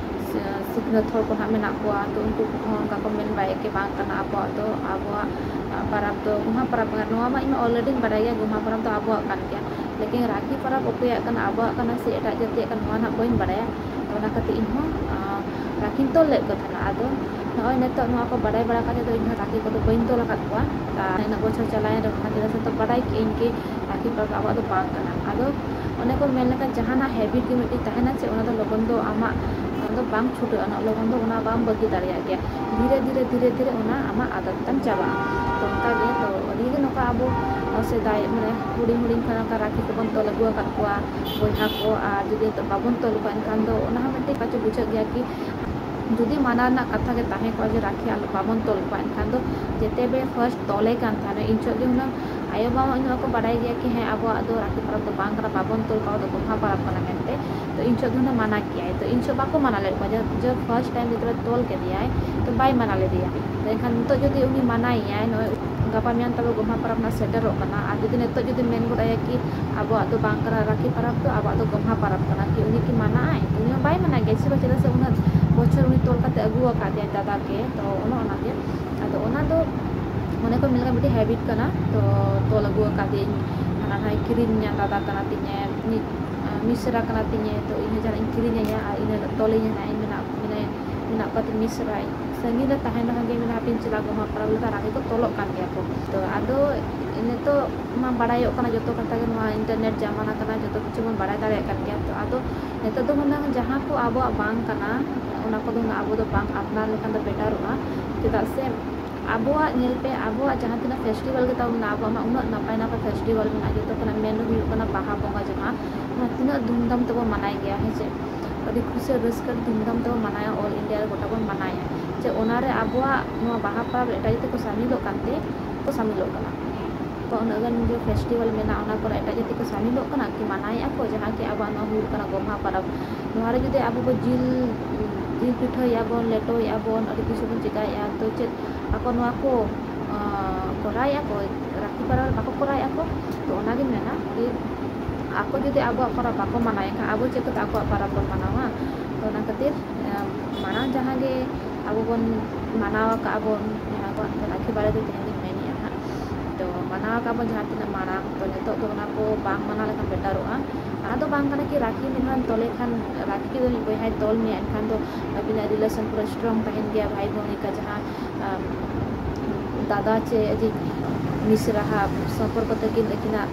ᱥᱤ-, ᱥᱤᱠᱷᱱᱟᱹᱛ ᱦᱚᱲ ᱠᱚ ᱱᱟᱦᱟᱜ ᱢᱮᱱᱟᱜ ᱠᱚᱣᱟ, ᱛᱚ ᱩᱱᱠᱩ ᱠᱚᱦᱚᱸ ᱚᱱᱠᱟ ᱠᱚ ᱢᱮᱱ ᱵᱟᱲᱟᱭᱮᱫ ᱠᱤ ᱵᱟᱝ ᱠᱟᱱᱟ ᱟᱵᱚᱣᱟᱜ ᱫᱚ, ᱟᱵᱚᱣᱟᱜ, ᱟ, ᱯᱚᱨᱚᱵᱽ ᱫᱚ ᱜᱚᱢᱦᱟ ᱯᱚᱨᱚᱵᱽ ᱠᱟᱱᱟ᱾ ᱱᱚᱣᱟ ᱢᱟ ᱤᱧ ᱢᱟ already ᱤᱧ ᱵᱟᱲᱟᱭ ᱜᱮᱭᱟ, ᱜᱚᱢᱦᱟ ᱯᱚᱨᱚᱵᱽ ᱫᱚ ᱟᱵᱚᱣᱟᱜ ᱠᱟᱱ ᱜᱮᱭᱟ, ᱞᱮᱠᱤᱱ ᱨᱟᱠᱷᱤ ᱯᱚᱨᱚᱵᱽ ᱚᱠᱚᱭᱟᱜ ᱠᱟᱱᱟ, ᱟᱵᱚᱣᱟᱜ ᱠᱟᱱᱟ ᱥᱮ ᱮᱴᱟᱜ ᱡᱟᱹᱛᱤᱭᱟᱜ ᱠᱟᱱᱟ, ᱱᱚᱣᱟ ᱱᱟᱦᱟᱜ ᱵᱟᱹᱧ ᱵᱟᱲᱟᱭᱟ᱾ ᱛᱚ ᱚᱱᱟ ᱠᱷᱟᱹᱛᱤᱨ ᱤᱧ ᱦᱚᱸ, ᱟ, ᱨᱟᱠᱷᱤᱧ ᱛᱚᱞ ᱞᱮᱫ ᱠᱚ ᱛᱟᱦᱮᱱᱟ᱾ ᱟᱫᱚ ᱱᱚᱜᱼᱚᱭ ᱱᱤᱛᱚᱜ ᱱᱚᱣᱟ ᱠᱚ ᱵᱟᱰᱟᱭ ᱵᱟᱲᱟ ᱠᱟᱛᱮ ᱫᱚ ᱤᱧ ᱦᱚᱸ ᱨᱟᱠᱷᱤ ᱠᱚᱫᱚ ᱵᱟᱹᱧ ᱛᱚᱞ ᱟᱠᱟᱫ ᱠᱚᱣᱟ᱾ ᱟᱨ ᱤᱱᱟᱹᱜ ᱵᱚᱪᱷᱚᱨ ᱪᱟᱞᱟᱣᱮᱱ ᱨᱮᱦᱚᱸ, ᱪᱮᱫᱟᱜ ᱥᱮ ᱱᱤᱛᱚᱜ ᱵᱟᱰᱟᱭ ᱠᱮᱫ ᱟᱹᱧ ᱠᱤ ᱨᱟᱠᱷᱤ ᱯᱚᱨᱚᱵᱽ ᱫᱚ ᱟᱵᱚᱣᱟᱜ ᱫᱚ ᱵᱟᱝ ᱠᱟᱱᱟ᱾ ᱟᱫᱚ ᱚᱱᱮ ᱠᱚ ᱢᱮᱱ ᱞᱮᱠᱟ, ᱡᱟᱦᱟᱱᱟᱜ habit ᱜᱮ ᱢᱤᱫᱴᱤᱡ ᱛᱟᱦᱮᱱᱟ ᱪᱮ, ᱚᱱᱟ ᱫᱚ ᱞᱚᱜᱚᱱ ᱫᱚ ᱟᱢᱟᱜ, ᱚᱱᱟ ᱫᱚ ᱵᱟᱝ ᱪᱷᱩᱴᱟᱹᱜᱼᱟ, ᱩᱱᱟᱹᱜ ᱞᱚᱜᱚᱱ ᱫᱚ ᱚᱱᱟ ᱵᱟᱢ ᱵᱟᱹᱜᱤ ᱫᱟᱲᱮᱭᱟᱜ ᱜᱮᱭᱟ᱾ ᱫᱷᱤᱨᱮ ᱫᱷᱤᱨᱮ, ᱫᱷᱤᱨᱮ, ᱫᱷᱤᱨᱮ ᱚᱱᱟ ᱟᱢᱟᱜ ᱟᱫᱚᱛ ᱛᱟᱢ ᱪᱟᱵᱟᱜᱼᱟ᱾ ᱛᱚ ᱚᱱᱠᱟ ᱜᱮ, ᱛᱚ ᱟᱹᱰᱤ ᱜᱮ ᱱᱚᱝᱠᱟ ᱟᱵᱚ ᱥᱮᱫᱟᱭ, ᱢᱟᱱᱮ, ᱦᱩᱰᱤᱧ ᱦᱩᱰᱤᱧ ᱠᱷᱚᱱ ᱱᱚᱝᱠᱟ ᱨᱟᱠᱷᱤ ᱠᱚᱵᱚᱱ ᱛᱚᱞ ᱟᱹᱜᱩ ᱟᱠᱟᱫ ᱠᱚᱣᱟ ᱵᱚᱭᱦᱟ ᱠᱚ, ᱟᱨ ᱡᱩᱫᱤ ᱱᱤᱛᱚᱜ ᱵᱟᱵᱚᱱ ᱛᱚᱞ ᱠᱚᱣᱟ, ᱮᱱᱠᱷᱟᱱ ᱫᱚ ᱚᱱᱟ ᱦᱚᱸ ᱢᱤᱫᱴᱤᱡ ᱯᱟᱪᱮ ᱵᱩᱡᱷᱟᱹᱜ ᱜᱮᱭᱟ ᱠᱤ ᱡᱩᱫᱤ ᱢᱟᱱᱟ ᱨᱮᱱᱟᱜ ᱠᱟᱛᱷᱟ ᱜᱮ ᱛᱟᱦᱮᱸ ᱠᱚᱜᱼᱟ ᱡᱮ ᱨᱟᱠᱷᱤ ᱟᱞᱚ, ᱵᱟᱵᱚᱱ ᱛᱚᱞ ᱠᱚᱣᱟ, ᱮᱱᱠᱷᱟᱱ ᱫᱚ ᱡᱮᱛᱮ ᱵᱮ first ᱛᱚᱞᱮ ᱠᱟᱱ ᱛᱟᱦᱮᱱᱟ, ᱤᱱ ᱡᱚᱦᱚᱜ ᱜᱮ ᱦᱩᱱᱟᱹᱝ ᱟᱭᱳᱼᱵᱟᱵᱟ ᱤᱱᱟᱹᱜ ᱵᱟᱠᱚ ᱵᱟᱰᱟᱭ ᱜᱮᱭᱟ ᱠᱤ ᱦᱮᱸ, ᱟᱵᱚᱣᱟᱜ ᱫᱚ ᱨᱟᱠᱷᱤ ᱯᱚᱨᱚᱵᱽ ᱫᱚ ᱵᱟᱝ ᱠᱟᱱᱟ, ᱵᱟᱵᱚᱱ ᱛᱚᱞ ᱠᱚᱣᱟ, ᱫᱚ ᱜᱚᱢᱦᱟ ᱯᱚᱨᱚᱵᱽ ᱠᱟᱱᱟ ᱢᱮᱱᱛᱮ᱾ ᱛᱚ ᱤᱱ ᱡᱚᱦᱚᱜ ᱫᱚ ᱦᱩᱱᱟᱹᱝ ᱢᱟᱱᱟ ᱠᱮᱭᱟᱭ, ᱛᱚ ᱤᱱ ᱡᱚᱦᱚᱜ ᱵᱟᱠᱚ ᱢᱟᱱᱟ ᱞᱮᱫ ᱠᱚᱣᱟ᱾ ᱡᱚ, ᱡᱚ first time ᱡᱚᱠᱷᱚᱱ ᱛᱚᱞ ᱠᱮᱫᱮᱭᱟᱭ, ᱛᱚ ᱵᱟᱭ ᱢᱟᱱᱟ ᱞᱮᱫᱮᱭᱟ᱾ ᱛᱚ ᱮᱱᱠᱷᱟᱱ ᱱᱤᱛᱚᱜ ᱡᱩᱫᱤ ᱩᱱᱤ ᱢᱟᱱᱟᱭᱮᱭᱟᱭ, ᱱᱚᱜᱼᱚᱭ ᱜᱟᱯᱟ ᱢᱮᱭᱟᱝ ᱛᱟᱵᱚ ᱜᱚᱢᱦᱟ ᱯᱚᱨᱚᱵᱽ ᱱᱟᱜ ᱥᱮᱴᱮᱨᱚᱜ ᱠᱟᱱᱟ, ᱟᱨ ᱡᱩᱫᱤ ᱱᱤᱛᱚᱜ ᱡᱩᱫᱤ ᱢᱮᱱ ᱜᱚᱫ ᱟᱭᱟ ᱠᱤ ᱟᱵᱚᱣᱟᱜ ᱫᱚ ᱵᱟᱝ ᱠᱟᱱᱟ ᱨᱟᱠᱷᱤ ᱯᱚᱨᱚᱵᱽ ᱫᱚ, ᱟᱵᱚᱣᱟᱜ ᱫᱚ ᱜᱚᱢᱦᱟ ᱯᱚᱨᱚᱵᱽ ᱠᱟᱱᱟ, ᱠᱤ ᱩᱱᱤ ᱠᱤ ᱢᱟᱱᱟᱜᱼᱟᱭ? ᱩᱱᱤ ᱦᱚᱸ ᱵᱟᱭ ᱢᱟᱱᱟ ᱜᱮᱭᱟ, ᱪᱮᱫᱟᱜ ᱥᱮ ᱩᱱᱟᱹᱜ ᱵᱚᱪᱷᱚᱨ ᱩᱱᱤ ᱛᱚᱞ ᱠᱟᱛᱮ ᱟᱹᱜᱩ ᱟᱠᱟᱫᱮᱭᱟᱭ ᱫᱟᱫᱟ ᱜᱮ᱾ ᱛᱚ ᱚᱱᱮ ᱚᱱᱟ ᱜᱮ, ᱟᱫᱚ ᱚᱱᱟ ᱫᱚ ᱚᱱᱮ ᱠᱚ ᱢᱮᱱ ᱞᱮᱠᱟ ᱢᱤᱫᱴᱤᱡ habit ᱠᱟᱱᱟ᱾ ᱛᱚ ᱛᱚᱞ ᱟᱹᱜᱩ ᱟᱠᱟᱫᱤᱭᱟᱹᱧ, ᱦᱟᱱᱟ ᱱᱟᱦᱟᱭ ᱠᱤᱨᱤᱧᱤᱧᱟ, ᱫᱟᱫᱟ ᱠᱟᱱᱟ ᱛᱤᱧᱮ, ᱢᱤ-, ᱢᱤᱥᱨᱟ ᱠᱟᱱᱟ ᱛᱤᱧᱮ, ᱛᱚ ᱤᱧ ᱦᱚᱸ ᱡᱟᱦᱟᱱᱟᱜ ᱤᱧ ᱠᱤᱨᱤᱧ ᱟᱭᱟ ᱟᱨ ᱤᱱᱟᱹ ᱦᱤᱞᱳᱜ ᱛᱚᱞᱤᱧᱟ ᱱᱟᱦᱟᱜ, ᱤᱧ ᱢᱮᱱᱟᱜ, ᱢᱮᱱᱟᱭ, ᱢᱮᱱᱟᱜ ᱠᱚᱣᱟ ᱛᱤᱧ ᱢᱤᱥᱨᱟ᱾ ᱥᱟᱺᱜᱤᱧ ᱨᱮ ᱛᱟᱦᱮᱱ ᱨᱮᱦᱚᱸ ᱜᱮ ᱢᱮᱱᱟ ᱦᱟᱯᱮᱧ ᱪᱟᱞᱟᱜᱼᱟ, ᱜᱚᱢᱦᱟ ᱯᱚᱨᱚᱵᱽ ᱞᱮᱠᱟ ᱨᱟᱠᱷᱤ ᱠᱚ ᱛᱚᱞᱚᱜ ᱠᱟᱱ ᱜᱮᱭᱟ ᱠᱚ᱾ ᱛᱚ ᱟᱫᱚ ᱱᱤᱛᱚᱜ ᱢᱟ ᱵᱟᱲᱟᱭᱚᱜ ᱠᱟᱱᱟ ᱡᱚᱛᱚ ᱠᱟᱛᱷᱟ ᱜᱮ, ᱱᱚᱣᱟ internet ᱡᱟᱢᱟᱱᱟ ᱠᱟᱱᱟ, ᱡᱚᱛᱚ ᱠᱤᱪᱷᱩ ᱵᱚᱱ ᱵᱟᱲᱟᱭ ᱫᱟᱲᱮᱭᱟᱜ ᱠᱟᱱ ᱜᱮᱭᱟ᱾ ᱛᱚ ᱟᱫᱚ ᱱᱤᱛᱚᱜ ᱫᱚ ᱦᱩᱱᱟᱹᱝ ᱡᱟᱦᱟᱸ ᱠᱚ ᱟᱵᱚᱣᱟᱜ ᱵᱟᱝ ᱠᱟᱱᱟ, ᱚᱱᱟ ᱠᱚᱫᱚ ᱦᱩᱱᱟᱹᱝ ᱟᱵᱚ ᱫᱚ ᱵᱟᱝ ᱟᱯᱱᱟᱨ ᱞᱮᱠᱷᱟᱱ ᱫᱚ ᱵᱮᱴᱟᱨᱚᱜᱼᱟ᱾ ᱪᱮᱫᱟᱜ ᱥᱮ ᱟᱵᱚᱣᱟᱜ ᱧᱮᱞ ᱯᱮ, ᱟᱵᱚᱣᱟᱜ ᱡᱟᱦᱟᱸ ᱛᱤᱱᱟᱹᱜ ᱯᱷᱮᱥᱴᱤᱵᱷᱮᱞ ᱜᱮ ᱛᱟᱵᱚᱱ ᱢᱮᱱᱟᱜᱼᱟ, ᱟᱵᱚᱣᱟᱜ ᱢᱟ ᱩᱱᱟᱹᱜ ᱱᱟᱯᱟᱭ ᱱᱟᱯᱟᱭ ᱯᱷᱮᱥᱴᱤᱵᱷᱮᱞ ᱢᱮᱱᱟᱜᱼᱟ, ᱡᱚᱛᱚ ᱠᱷᱚᱱᱟᱜ ᱢᱮᱱ ᱫᱚ ᱦᱩᱭᱩᱜ ᱠᱟᱱᱟ ᱵᱟᱦᱟ ᱵᱚᱸᱜᱟ, ᱡᱟᱦᱟᱸ ᱱᱚᱣᱟ ᱛᱤᱱᱟᱹᱜ ᱫᱷᱩᱢᱫᱷᱟᱢ ᱛᱮᱵᱚᱱ ᱢᱟᱱᱟᱭ ᱜᱮᱭᱟ, ᱦᱮᱸ ᱪᱮ? ᱟᱹᱰᱤ ᱠᱷᱩᱥᱤ ᱟᱨ ᱨᱟᱹᱥᱠᱟᱹ ᱫᱷᱩᱢᱫᱷᱟᱢ ᱛᱮᱵᱚᱱ ᱢᱟᱱᱟᱭᱟ, ᱚᱞ ᱤᱱᱰᱤᱭᱟ ᱨᱮ ᱜᱚᱴᱟ ᱵᱚᱱ ᱢᱟᱱᱟᱭᱟ᱾ ᱪᱮ ᱚᱱᱟᱨᱮ ᱟᱵᱚᱣᱟᱜ ᱱᱚᱣᱟ ᱵᱟᱦᱟ ᱯᱚᱨᱚᱵᱽ ᱮᱴᱟᱜ ᱡᱟᱹᱛᱤ ᱠᱚ ᱥᱟᱢᱤᱞᱚᱜ ᱠᱟᱱᱛᱮ ᱠᱚ ᱥᱟᱢᱤᱞᱚᱜ ᱠᱟᱱᱟ᱾ ᱛᱚ ᱩᱱᱟᱹᱜ ᱜᱟᱱ ᱡᱮ ᱯᱷᱮᱥᱴᱤᱵᱷᱮᱞ ᱢᱮᱱᱟᱜᱼᱟ, ᱚᱱᱟ ᱠᱚᱨᱮ ᱮᱴᱟᱜ ᱡᱟᱹᱛᱤ ᱠᱚ ᱥᱟᱢᱤᱞᱚᱜ ᱠᱟᱱᱟ ᱠᱤ ᱢᱟᱱᱟᱭᱮᱫᱼᱟ ᱠᱚ, ᱡᱟᱦᱟᱸ ᱠᱤ ᱟᱵᱚᱣᱟᱜ ᱱᱚᱣᱟ ᱦᱩᱭᱩᱜ ᱠᱟᱱᱟ ᱜᱚᱢᱦᱟ ᱯᱚᱨᱚᱵᱽ᱾ ᱱᱚᱣᱟ ᱨᱮ ᱡᱩᱫᱤ ᱟᱵᱚ ᱵᱚ ᱡᱤᱞ, ᱡᱤᱞ ᱯᱤᱴᱷᱟᱹᱭᱮᱫᱼᱟ ᱵᱚᱱ, ᱞᱮᱴᱚᱭᱮᱫᱼᱟ ᱵᱚᱱ, ᱟᱹᱰᱤ ᱠᱤᱪᱷᱩ ᱵᱚᱱ ᱪᱮᱠᱟᱭᱮᱫᱼᱟ, ᱛᱚ ᱪᱮᱫ ᱟᱠᱚ ᱱᱚᱣᱟ ᱠᱚ, ᱟᱸ, ᱠᱚᱨᱟᱣᱮᱫᱼᱟ ᱠᱚ, ᱨᱟᱠᱷᱤ ᱯᱚᱨᱚᱵᱽ ᱵᱟᱠᱚ ᱠᱚᱨᱟᱣᱮᱫᱼᱟ ᱠᱚ? ᱛᱚ ᱚᱱᱟᱜᱤᱧ ᱢᱮᱱᱟ ᱠᱤ ᱟᱠᱚ ᱡᱩᱫᱤ ᱟᱵᱚᱣᱟᱜ ᱯᱚᱨᱚᱵᱽ ᱵᱟᱠᱚ ᱢᱟᱱᱟᱣᱮᱫ ᱠᱷᱟᱱ, ᱟᱵᱚ ᱪᱤᱠᱟᱹᱛᱮ ᱟᱠᱚᱣᱟᱜ ᱯᱚᱨᱚᱵᱽ ᱵᱚᱱ ᱢᱟᱱᱟᱣᱟ? ᱛᱚ ᱚᱱᱟ ᱠᱷᱟᱹᱛᱤᱨ, ᱟᱸ, ᱢᱟᱲᱟᱝ ᱡᱟᱦᱟᱸ ᱜᱮ ᱟᱵᱚ ᱵᱚᱱ ᱢᱟᱱᱟᱣ ᱟᱠᱟᱫᱼᱟ ᱵᱚᱱ, ᱡᱟᱦᱟᱸ ᱟᱵᱚᱣᱟᱜ ᱨᱟᱠᱷᱤ ᱵᱟᱨᱮ ᱛᱮ ᱛᱮᱦᱮᱧ ᱫᱚᱧ ᱢᱮᱱᱮᱫᱼᱟ ᱦᱟᱸᱜ, ᱛᱚ ᱢᱟᱱᱟᱣ ᱟᱠᱟᱫ ᱵᱚᱱ ᱡᱟᱦᱟᱸ ᱛᱤᱱᱟᱹᱜ ᱢᱟᱲᱟᱝ, ᱛᱚ ᱱᱤᱛᱚᱜ ᱫᱚ ᱚᱱᱟ ᱠᱚ ᱵᱟᱝ ᱢᱟᱱᱟᱣ ᱞᱮᱠᱷᱟᱱ ᱵᱮᱴᱟᱨᱚᱜᱼᱟ᱾ ᱚᱱᱟ ᱫᱚ ᱵᱟᱝ ᱠᱟᱱᱟ ᱠᱤ ᱨᱟᱠᱷᱤ ᱢᱤᱫ ᱦᱚᱲᱮᱢ ᱛᱚᱞᱮ ᱠᱷᱟᱱ, ᱨᱟᱠᱷᱤ ᱛᱮᱫᱚ ᱢᱤᱫ ᱵᱚᱭᱦᱟᱭ ᱛᱚᱞ ᱢᱮᱭᱟ, ᱮᱱᱠᱷᱟᱱ ᱫᱚ ᱟᱹᱵᱤᱱᱟᱜ ᱨᱤᱞᱮᱥᱚᱱ ᱯᱩᱨᱟᱹ ᱥᱴᱨᱚᱝ ᱛᱟᱦᱮᱱ ᱜᱮᱭᱟ, ᱵᱷᱟᱭ ᱵᱳᱱ ᱞᱮᱠᱟ ᱡᱟᱦᱟᱸ, ᱟᱢ, ᱫᱟᱫᱟ ᱪᱮ ᱟᱹᱡᱤᱡ ᱢᱤᱥᱨᱟ ᱦᱟᱜ ᱥᱚᱢᱯᱚᱨᱠᱚ ᱛᱟᱹᱠᱤᱱ ᱟᱹᱠᱤᱱᱟᱜ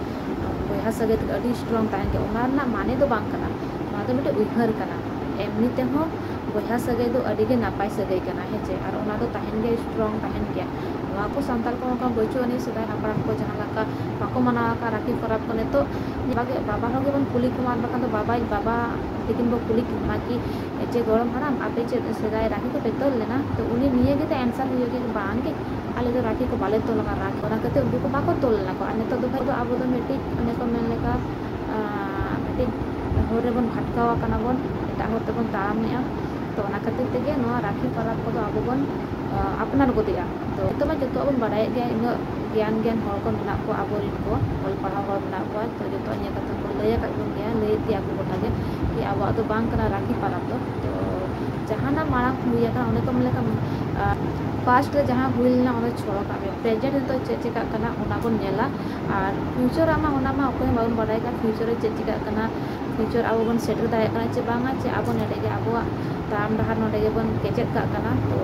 ᱵᱚᱭᱦᱟ ᱥᱟᱹᱜᱟᱹᱭ ᱛᱟᱹᱠᱤᱱ ᱟᱹᱰᱤ ᱥᱴᱨᱚᱝ ᱛᱟᱦᱮᱱ ᱜᱮᱭᱟ, ᱚᱱᱟ ᱨᱮᱱᱟᱜ ᱢᱟᱱᱮ ᱫᱚ ᱵᱟᱝ ᱠᱟᱱᱟ᱾ ᱱᱚᱣᱟ ᱫᱚ ᱢᱤᱫᱴᱮᱱ ᱩᱭᱦᱟᱹᱨ ᱠᱟᱱᱟ, ᱮᱢᱱᱤ ᱛᱮᱦᱚᱸ ᱵᱚᱭᱦᱟ ᱥᱟᱹᱜᱟᱹᱭ ᱫᱚ ᱟᱹᱰᱤ ᱜᱮ ᱱᱟᱯᱟᱭ ᱥᱟᱹᱜᱟᱹᱭ ᱠᱟᱱᱟ, ᱦᱮᱸ ᱪᱮ? ᱟᱨ ᱚᱱᱟ ᱫᱚ ᱛᱟᱦᱮᱱ ᱜᱮᱭᱟ, ᱥᱴᱨᱚᱝ ᱛᱟᱦᱮᱱ ᱜᱮᱭᱟ᱾ ᱱᱚᱣᱟ ᱠᱚ ᱥᱟᱱᱛᱟᱲ ᱠᱚ ᱚᱱᱠᱟ ᱵᱟᱹᱪᱩᱜ ᱟᱹᱱᱤᱡ, ᱥᱮᱫᱟᱭ ᱦᱟᱯᱲᱟᱢ ᱠᱚ ᱡᱟᱦᱟᱸ ᱞᱮᱠᱟ ᱵᱟᱠᱚ ᱢᱟᱱᱟᱣ ᱟᱠᱟᱫ ᱨᱟᱠᱷᱤ ᱯᱚᱨᱚᱵᱽ ᱠᱚ᱾ ᱱᱤᱛᱚᱜ ᱵᱟᱵᱟ ᱦᱚᱲ ᱜᱮᱵᱚᱱ ᱠᱩᱞᱤ ᱠᱚᱢᱟ, ᱟᱨ ᱵᱟᱠᱷᱟᱱ ᱫᱚ ᱵᱟᱵᱟ, ᱵᱟᱵᱟ ᱛᱟᱹᱠᱤᱱ ᱵᱚ ᱠᱩᱞᱤ ᱠᱤᱱ ᱢᱟ ᱠᱤ, "ᱡᱮ ᱜᱚᱲᱚᱢ ᱦᱟᱲᱟᱢ, ᱟᱯᱮ ᱪᱮᱫ ᱥᱮᱫᱟᱭ ᱨᱟᱠᱷᱤ ᱠᱚᱯᱮ ᱛᱚᱞ ᱞᱮᱱᱟ?" ᱛᱚ ᱩᱱᱤ ᱱᱤᱭᱟᱹ ᱜᱮ ᱛᱟᱭ ᱮᱱᱥᱟᱨ ᱦᱩᱭᱩᱜᱼᱟ ᱠᱤ, "ᱵᱟᱝ ᱜᱮ, ᱟᱞᱮ ᱫᱚ ᱨᱟᱠᱷᱤ ᱠᱚ ᱵᱟᱞᱮ ᱛᱚᱞ ᱟᱠᱟᱫ, ᱨᱟᱠᱷᱤ ᱚᱱᱟ ᱠᱷᱟᱹᱛᱤᱨ ᱩᱱᱠᱩ ᱠᱚ ᱵᱟᱠᱚ ᱛᱚᱞ ᱞᱮᱱᱟ ᱠᱚ᱾" ᱟᱨ ᱱᱤᱛᱚᱜ ᱫᱚ ᱵᱷᱟᱭ ᱫᱚ ᱟᱵᱚ ᱫᱚ ᱢᱤᱫᱴᱤᱡ, ᱚᱱᱮ ᱠᱚ ᱢᱮᱱ ᱞᱮᱠᱟ, ᱟᱸ, ᱢᱤᱫᱴᱤᱡ ᱦᱚᱨ ᱨᱮᱵᱚᱱ ᱵᱷᱟᱴᱠᱟᱣ ᱟᱠᱟᱱᱟ ᱵᱚᱱ, ᱮᱴᱟᱜ ᱦᱚᱨ ᱛᱮᱵᱚᱱ ᱛᱟᱲᱟᱢᱮᱜᱼᱟ᱾ ᱛᱚ ᱚᱱᱟ ᱠᱷᱟᱹᱛᱤᱨ ᱛᱮᱜᱮ ᱱᱚᱣᱟ ᱨᱟᱠᱷᱤ ᱯᱚᱨᱚᱵᱽ ᱠᱚᱫᱚ ᱟᱵᱚ ᱵᱚᱱ, ᱟᱸ, ᱟᱯᱱᱟᱨ ᱜᱚᱫᱮᱜᱼᱟ᱾ ᱛᱚ ᱱᱤᱛᱚᱜ ᱢᱟ ᱡᱚᱛᱚᱣᱟᱜ ᱵᱚᱱ ᱵᱟᱲᱟᱭᱮᱫ ᱜᱮᱭᱟ, ᱤᱱᱟᱹᱜ ᱜᱮᱭᱟᱱ ᱜᱮᱭᱟᱱ ᱦᱚᱲ ᱠᱚ ᱢᱮᱱᱟᱜ ᱠᱚᱣᱟ, ᱟᱵᱚᱨᱮᱱ ᱠᱚ ᱚᱞ ᱯᱟᱲᱦᱟᱣ ᱦᱚᱲ ᱢᱮᱱᱟᱜ ᱠᱚᱣᱟ᱾ ᱛᱚ ᱡᱚᱛᱚᱣᱟᱜ ᱱᱤᱭᱟᱹ ᱠᱟᱛᱷᱟ ᱠᱚ ᱞᱟᱹᱭ ᱟᱠᱟᱫ ᱵᱚᱱ ᱜᱮᱭᱟ, ᱞᱟᱹᱭᱮᱫ ᱜᱮᱭᱟ ᱠᱚ ᱜᱚᱴᱟ ᱜᱮ ᱠᱤ ᱟᱵᱚᱣᱟᱜ ᱫᱚ ᱵᱟᱝ ᱠᱟᱱᱟ ᱨᱟᱠᱷᱤ ᱯᱚᱨᱚᱵᱽ ᱫᱚ᱾ ᱛᱚ ᱡᱟᱦᱟᱱᱟᱜ ᱢᱟᱲᱟᱝ ᱦᱩᱭ ᱟᱠᱟᱱᱟ, ᱚᱱᱮ ᱠᱚ ᱢᱮᱱ ᱞᱮᱠᱟ, ᱟᱸ, ᱯᱟᱥᱴ ᱨᱮ ᱡᱟᱦᱟᱸ ᱦᱩᱭ ᱞᱮᱱᱟ ᱚᱱᱟ ᱪᱷᱚᱲᱚ ᱠᱟᱜ ᱢᱮ, ᱯᱨᱮᱡᱮᱱᱴ ᱱᱤᱛᱚᱜ ᱪᱮᱫ ᱪᱮᱠᱟᱜ ᱠᱟᱱᱟ ᱚᱱᱟ ᱵᱚᱱ ᱧᱮᱞᱟ᱾ ᱟᱨ ᱯᱷᱤᱭᱩᱪᱟᱨ ᱟᱜ ᱢᱟ ᱚᱱᱟ ᱢᱟ ᱚᱠᱚᱭ ᱦᱚᱸ ᱵᱟᱵᱚᱱ ᱵᱟᱲᱟᱭ ᱠᱟᱜ, ᱯᱷᱤᱭᱩᱪᱟᱨ ᱨᱮ ᱪᱮᱫ ᱪᱮᱠᱟᱜ ᱠᱟᱱᱟ, ᱯᱷᱤᱭᱩᱪᱟᱨ ᱟᱵᱚ ᱵᱚᱱ ᱥᱮᱴᱮᱨ ᱫᱟᱲᱮᱭᱟᱜ ᱠᱟᱱᱟ ᱪᱮ ᱵᱟᱝᱟ, ᱪᱮ ᱟᱵᱚ ᱱᱚᱰᱮ ᱜᱮ ᱟᱵᱚᱣᱟᱜ ᱛᱟᱲᱟᱢ ᱰᱟᱦᱟᱨ ᱱᱚᱰᱮ ᱜᱮᱵᱚᱱ ᱠᱮᱪᱮᱫ ᱠᱟᱜ ᱠᱟᱱᱟ᱾ ᱛᱚ,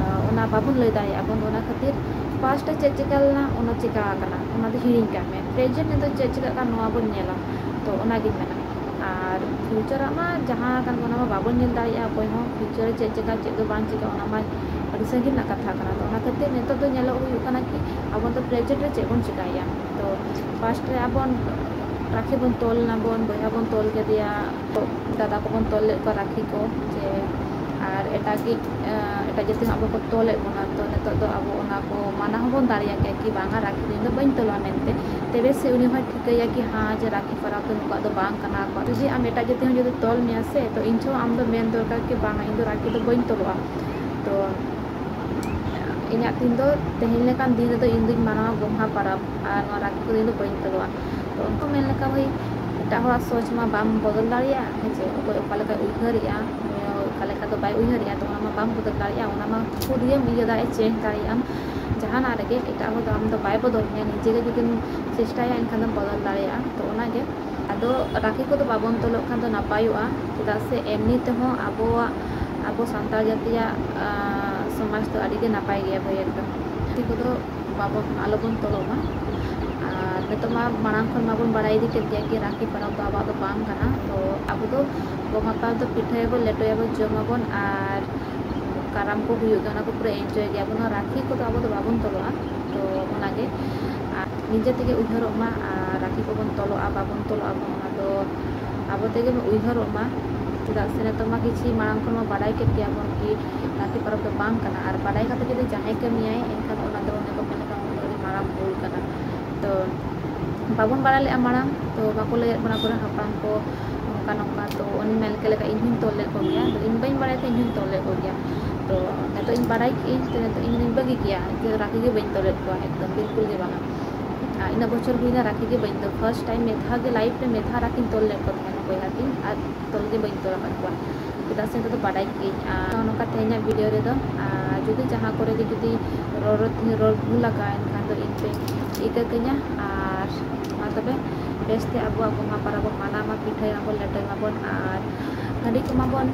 ᱟᱸ, ᱚᱱᱟ ᱵᱟᱵᱚᱱ ᱞᱟᱹᱭ ᱫᱟᱲᱮᱭᱟᱜᱼᱟ ᱵᱚᱱ᱾ ᱚᱱᱟ ᱠᱷᱟᱹᱛᱤᱨ ᱯᱟᱥᱴ ᱨᱮ ᱪᱮᱫ ᱪᱮᱠᱟ ᱞᱮᱱᱟ ᱚᱱᱟ ᱪᱮᱠᱟ ᱟᱠᱟᱱᱟ, ᱚᱱᱟ ᱫᱚ ᱦᱤᱲᱤᱧ ᱠᱟᱜ ᱢᱮ᱾ ᱯᱨᱮᱡᱮᱱᱴ ᱱᱤᱛᱚᱜ ᱪᱮᱫ ᱪᱮᱠᱟᱜ ᱠᱟᱱᱟ ᱱᱚᱣᱟ ᱵᱚᱱ ᱧᱮᱞᱟ᱾ ᱛᱚ ᱚᱱᱟᱜᱤᱧ ᱢᱮᱱᱟ᱾ ᱟᱨ ᱯᱷᱤᱭᱩᱪᱟᱨ ᱟᱜ ᱢᱟ ᱡᱟᱦᱟᱸ ᱠᱟᱱ ᱚᱱᱟ ᱢᱟ ᱵᱟᱵᱚᱱ ᱧᱮᱞ ᱫᱟᱲᱮᱭᱟᱜᱼᱟ ᱚᱠᱚᱭ ᱦᱚᱸ, ᱯᱷᱤᱭᱩᱪᱟᱨ ᱨᱮ ᱪᱮᱫ ᱪᱮᱠᱟ ᱪᱮᱫ ᱫᱚ ᱵᱟᱝ ᱪᱮᱠᱟ ᱚᱱᱟ ᱢᱟ ᱟᱹᱰᱤ ᱥᱟᱺᱜᱤᱧ ᱨᱮᱱᱟᱜ ᱠᱟᱛᱷᱟ ᱠᱟᱱᱟ᱾ ᱛᱚ ᱚᱱᱟ ᱠᱷᱟᱹᱛᱤᱨ ᱱᱤᱛᱚᱜ ᱫᱚ ᱧᱮᱞᱚᱜ ᱦᱩᱭᱩᱜ ᱠᱟᱱᱟ ᱠᱤ ᱟᱵᱚ ᱫᱚ present ᱨᱮ ᱪᱮᱫ ᱵᱚᱱ ᱪᱮᱠᱟᱭᱮᱫᱼᱟ᱾ ᱛᱚ first ᱨᱮ ᱟᱵᱚ ᱨᱟᱠᱷᱤ ᱵᱚᱱ ᱛᱚᱞ ᱮᱱᱟᱵᱚᱱ, ᱵᱚᱭᱦᱟ ᱵᱚᱱ ᱛᱚᱞ ᱠᱮᱫᱮᱭᱟ, ᱫᱟᱫᱟ ᱠᱚᱵᱚᱱ ᱛᱚᱞ ᱞᱮᱫ ᱠᱚᱣᱟ ᱨᱟᱠᱷᱤ ᱠᱚ, ᱡᱮ ᱟᱨ ᱮᱴᱟᱜᱤᱡ ᱮᱴᱟᱜ ᱡᱟᱹᱛᱤ ᱦᱚᱸ ᱟᱵᱚ ᱠᱚ ᱛᱚᱞᱮᱫ ᱵᱚᱱᱟ᱾ ᱛᱚ ᱱᱤᱛᱚᱜ ᱫᱚ ᱟᱵᱚ ᱚᱱᱟ ᱠᱚ ᱢᱟᱱᱟ ᱦᱚᱸᱵᱚᱱ ᱫᱟᱲᱮᱭᱟᱜ ᱜᱮᱭᱟ ᱠᱤ ᱵᱟᱝᱟ, ᱨᱟᱠᱷᱤ ᱫᱚ ᱤᱧ ᱫᱚ ᱵᱟᱹᱧ ᱛᱚᱞᱟ ᱢᱮᱱᱛᱮ᱾ ᱛᱚᱵᱮ ᱥᱮ ᱩᱱᱤ ᱦᱚᱸᱭ ᱴᱷᱤᱠᱟᱹᱭᱟ ᱠᱤ ᱦᱮᱸ, ᱡᱮ ᱨᱟᱠᱷᱤ ᱯᱚᱨᱚᱵᱽ ᱫᱚ ᱱᱩᱠᱩᱣᱟᱜ ᱫᱚ ᱵᱟᱝ ᱠᱟᱱᱟ, ᱟᱠᱚᱣᱟᱜ᱾ ᱡᱩᱫᱤ ᱟᱢ ᱮᱴᱟᱜ ᱡᱟᱹᱛᱤ ᱦᱚᱸ ᱡᱩᱫᱤ ᱛᱚᱞ ᱢᱮᱭᱟ ᱥᱮ, ᱛᱚ ᱤᱧ ᱦᱚᱸ ᱟᱢ ᱫᱚ ᱢᱮᱱ ᱫᱚᱨᱠᱟᱨ ᱠᱤ ᱵᱟᱝᱟ, ᱤᱧ ᱫᱚ ᱨᱟᱠᱷᱤ ᱫᱚ ᱵᱟᱹᱧ ᱛᱚᱞᱚᱜᱼᱟ᱾ ᱛᱚ ᱤᱧᱟᱹᱜ ᱫᱤᱱ ᱫᱚ ᱛᱮᱦᱮᱧ ᱞᱮᱠᱟᱱ ᱫᱤᱱ ᱨᱮᱫᱚ ᱤᱧ ᱫᱚᱧ ᱢᱟᱱᱟᱣᱟ ᱜᱚᱢᱦᱟ ᱯᱚᱨᱚᱵᱽ, ᱟᱨ ᱱᱚᱣᱟ ᱨᱟᱠᱷᱤ ᱠᱚᱫᱚ ᱤᱧ ᱫᱚ ᱵᱟᱹᱧ ᱛᱚᱞᱚᱜᱼᱟ᱾ ᱛᱚ ᱩᱱᱠᱩ ᱢᱮᱱ ᱞᱮᱠᱟ ᱵᱷᱟᱹᱭ, ᱮᱴᱟᱜ ᱦᱚᱲᱟᱜ ᱥᱚᱪ ᱢᱟ ᱵᱟᱢ ᱵᱚᱫᱚᱞ ᱫᱟᱲᱮᱭᱟᱜᱼᱟ, ᱦᱮᱸ ᱪᱮ? ᱚᱠᱚᱭ ᱚᱠᱟ ᱞᱮᱠᱟᱭ ᱩᱭᱦᱟᱹᱨᱮᱜᱼᱟ, ᱚᱠᱟ ᱞᱮᱠᱟ ᱫᱚ ᱵᱟᱭ ᱩᱭᱦᱟᱹᱨᱮᱜᱼᱟ, ᱛᱚ ᱚᱱᱟ ᱢᱟ ᱵᱟᱢ ᱵᱚᱫᱚᱞ ᱫᱟᱲᱮᱭᱟᱜᱼᱟ᱾ ᱚᱱᱟ ᱢᱟ ᱠᱷᱩᱫ ᱜᱮᱢ ᱤᱭᱟᱹ ᱫᱟᱲᱮᱭᱟᱜᱼᱟ, ᱪᱮᱧᱡᱽ ᱫᱟᱲᱮᱭᱟᱜᱼᱟᱢ᱾ ᱡᱟᱦᱟᱱᱟᱜ ᱨᱮᱜᱮ ᱮᱴᱟᱜ ᱦᱚᱲ ᱫᱚ ᱟᱢ ᱫᱚ ᱵᱟᱭ ᱵᱚᱫᱚᱞ ᱢᱮᱭᱟ, ᱱᱤᱡᱮ ᱜᱮ ᱡᱩᱫᱤᱢ ᱪᱮᱥᱴᱟᱭᱟ ᱮᱱᱠᱷᱟᱱ ᱫᱚᱢ ᱵᱚᱫᱚᱞ ᱫᱟᱲᱮᱭᱟᱜᱼᱟ᱾ ᱛᱚ ᱚᱱᱟᱜᱮ ᱟᱫᱚ ᱨᱟᱠᱷᱤ ᱠᱚᱫᱚ ᱵᱟᱵᱚᱱ ᱛᱚᱞᱚᱜ ᱠᱷᱟᱱ ᱫᱚ ᱱᱟᱯᱟᱭᱚᱜᱼᱟ, ᱪᱮᱫᱟᱜ ᱥᱮ ᱮᱢᱱᱤ ᱛᱮᱦᱚᱸ ᱟᱵᱚᱣᱟᱜ, ᱟᱵᱚ ᱥᱟᱱᱛᱟᱲ ᱡᱟᱹᱛᱤᱭᱟᱜ, ᱟᱸ, ᱥᱚᱢᱟᱡᱽ ᱫᱚ ᱟᱹᱰᱤ ᱜᱮ ᱱᱟᱯᱟᱭ ᱜᱮᱭᱟ ᱵᱷᱟᱹᱭ ᱮᱠᱫᱚᱢ᱾ ᱨᱟᱠᱷᱤ ᱠᱚᱫᱚ ᱵᱟᱵᱚᱱ, ᱟᱞᱚᱵᱚᱱ ᱛᱚᱞᱚᱜ ᱢᱟ᱾ ᱟᱨ ᱱᱤᱛᱚᱜ ᱢᱟ ᱢᱟᱲᱟᱝ ᱠᱷᱚᱱ ᱢᱟᱵᱚᱱ ᱵᱟᱲᱟᱭ ᱤᱫᱤ ᱠᱮᱫ ᱜᱮᱭᱟ ᱠᱤ ᱨᱟᱠᱷᱤ ᱯᱚᱨᱚᱵᱽ ᱫᱚ ᱟᱵᱚᱣᱟᱜ ᱫᱚ ᱵᱟᱝ ᱠᱟᱱᱟ᱾ ᱛᱚ ᱟᱵᱚ ᱫᱚ ᱜᱚᱢᱦᱟ ᱯᱚᱨᱚᱵᱽ ᱫᱚ ᱯᱤᱴᱷᱟᱹᱭᱟᱵᱚᱱ, ᱞᱮᱴᱚᱭᱟᱵᱚᱱ, ᱡᱚᱢᱟᱵᱚᱱ, ᱟᱨ ᱠᱟᱨᱟᱢ ᱠᱚ ᱦᱩᱭᱩᱜ ᱜᱮᱭᱟ, ᱚᱱᱟ ᱠᱚ ᱯᱩᱨᱟᱹ enjoy ᱜᱮᱭᱟᱵᱚᱱ᱾ ᱱᱚᱣᱟ ᱨᱟᱠᱷᱤ ᱠᱚᱫᱚ ᱟᱵᱚ ᱫᱚ ᱵᱟᱵᱚᱱ ᱛᱚᱞᱚᱜᱼᱟ᱾ ᱛᱚ ᱚᱱᱟᱜᱮ, ᱟᱨ ᱱᱤᱡᱮ ᱛᱮᱜᱮ ᱩᱭᱦᱟᱹᱨᱚᱜ ᱢᱟ, ᱟᱨ ᱨᱟᱠᱷᱤ ᱠᱚᱵᱚᱱ ᱛᱚᱞᱚᱜᱼᱟ, ᱵᱟᱵᱚᱱ ᱛᱚᱞᱚᱜᱼᱟ ᱵᱚᱱ, ᱚᱱᱟ ᱫᱚ ᱟᱵᱚ ᱛᱮᱜᱮ ᱵᱚᱱ ᱩᱭᱦᱟᱹᱨᱚᱜ ᱢᱟ᱾ ᱪᱮᱫᱟᱜ ᱥᱮ ᱱᱤᱛᱚᱜ ᱢᱟ ᱠᱤᱪᱷᱤ ᱢᱟᱲᱟᱝ ᱠᱷᱚᱱ ᱢᱟ ᱵᱟᱰᱟᱭ ᱠᱮᱫ ᱜᱮᱭᱟᱵᱚᱱ ᱠᱤ ᱨᱟᱠᱷᱤ ᱯᱚᱨᱚᱵᱽ ᱫᱚ ᱵᱟᱝ ᱠᱟᱱᱟ, ᱟᱨ ᱵᱟᱰᱟᱭ ᱠᱟᱛᱮ ᱡᱩᱫᱤ ᱡᱟᱦᱟᱸᱭ ᱠᱟᱹᱢᱤᱭᱟᱭ, ᱮᱱᱠᱷᱟᱱ ᱚᱱᱟ ᱫᱚ ᱚᱱᱮ ᱠᱚ ᱢᱮᱱ ᱞᱮᱠᱟ ᱚᱱᱟ ᱫᱚ ᱟᱹᱰᱤ ᱢᱟᱨᱟᱝ ᱵᱷᱩᱞ ᱠᱟᱱᱟ᱾ ᱛᱚ ᱵᱟᱵᱚᱱ ᱵᱟᱲᱟᱭ ᱞᱮᱫᱼᱟ ᱢᱟᱲᱟᱝ, ᱛᱚ ᱵᱟᱠᱚ ᱞᱟᱹᱭᱮᱫ ᱵᱚᱱᱟ ᱟᱵᱚᱨᱮᱱ ᱦᱟᱯᱲᱟᱢ ᱠᱚ ᱱᱚᱝᱠᱟ ᱱᱚᱝᱠᱟ, ᱛᱚ ᱩᱱᱤ ᱢᱮᱱ ᱠᱮᱫ ᱞᱮᱠᱟ ᱤᱧ ᱦᱚᱧ ᱛᱚᱞ ᱞᱮᱫ ᱠᱚᱜᱮᱭᱟ, ᱛᱚ ᱤᱧ ᱵᱟᱹᱧ ᱵᱟᱲᱟᱭ ᱛᱮ ᱤᱧ ᱦᱚᱧ ᱛᱚᱞ ᱞᱮᱫ ᱠᱚᱜᱮᱭᱟ᱾ ᱛᱚ ᱱᱤᱛᱚᱜ ᱤᱧ ᱵᱟᱲᱟᱭ ᱠᱮᱫ ᱟᱹᱧ, ᱛᱚ ᱱᱤᱛᱚᱜ ᱤᱧ ᱫᱚᱧ ᱵᱟᱹᱜᱤ ᱠᱮᱭᱟ, ᱡᱮ ᱨᱟᱠᱷᱤ ᱜᱮ ᱵᱟᱹᱧ ᱛᱚᱞᱮᱫ ᱠᱚᱣᱟ, ᱮᱠᱫᱚᱢ ᱵᱤᱞᱠᱩᱞ ᱜᱮ ᱵᱟᱝᱟ᱾ ᱟᱨ ᱤᱱᱟᱹᱜ ᱵᱚᱪᱷᱚᱨ ᱦᱩᱭᱱᱟ ᱨᱟᱠᱷᱤ ᱜᱮ ᱵᱟᱹᱧ ᱛᱚᱞ, first time ᱢᱤᱫ ᱫᱷᱟᱣ ᱜᱮ life ᱨᱮ ᱢᱤᱫ ᱫᱷᱟᱣ ᱨᱟᱠᱷᱤᱧ ᱛᱚᱞ ᱞᱮᱫ ᱠᱚ ᱛᱟᱦᱮᱱᱟ ᱵᱚᱭᱦᱟ ᱛᱤᱧ, ᱟᱨ ᱛᱚᱞ ᱜᱮ ᱵᱟᱹᱧ ᱛᱚᱞ ᱟᱠᱟᱫ ᱠᱚᱣᱟ, ᱪᱮᱫᱟᱜ ᱥᱮ ᱱᱤᱛᱚᱜ ᱫᱚ ᱵᱟᱰᱟᱭ ᱠᱮᱫ ᱟᱹᱧ᱾ ᱟᱨ ᱱᱚᱜᱼᱚ ᱱᱚᱝᱠᱟ ᱛᱮᱦᱮᱧᱟᱜ video ᱨᱮᱫᱚ, ᱟᱨ ᱡᱩᱫᱤ ᱡᱟᱦᱟᱸ ᱠᱚᱨᱮ ᱜᱮ ᱡᱩᱫᱤ ᱨᱚᱲ, ᱨᱚᱲ ᱵᱷᱩᱞ ᱟᱠᱟᱱ ᱮᱱᱠᱷᱟᱱ ᱫᱚ ᱤᱧ ᱯᱮ ᱤᱠᱟᱹ ᱠᱟᱹᱧᱟ᱾ ᱟᱨ ᱢᱟ ᱛᱚᱵᱮ ᱵᱮᱥᱛᱮ ᱟᱵᱚᱣᱟᱜ ᱜᱚᱢᱦᱟ ᱯᱚᱨᱚᱵᱽ ᱵᱚᱱ ᱢᱟᱱᱟᱣ ᱢᱟ, ᱯᱤᱴᱷᱟᱹᱭ ᱢᱟᱵᱚᱱ, ᱞᱮᱴᱚᱭ ᱢᱟᱵᱚᱱ, ᱟᱨ ᱦᱟᱺᱰᱤ ᱠᱚᱢᱟᱵᱚᱱ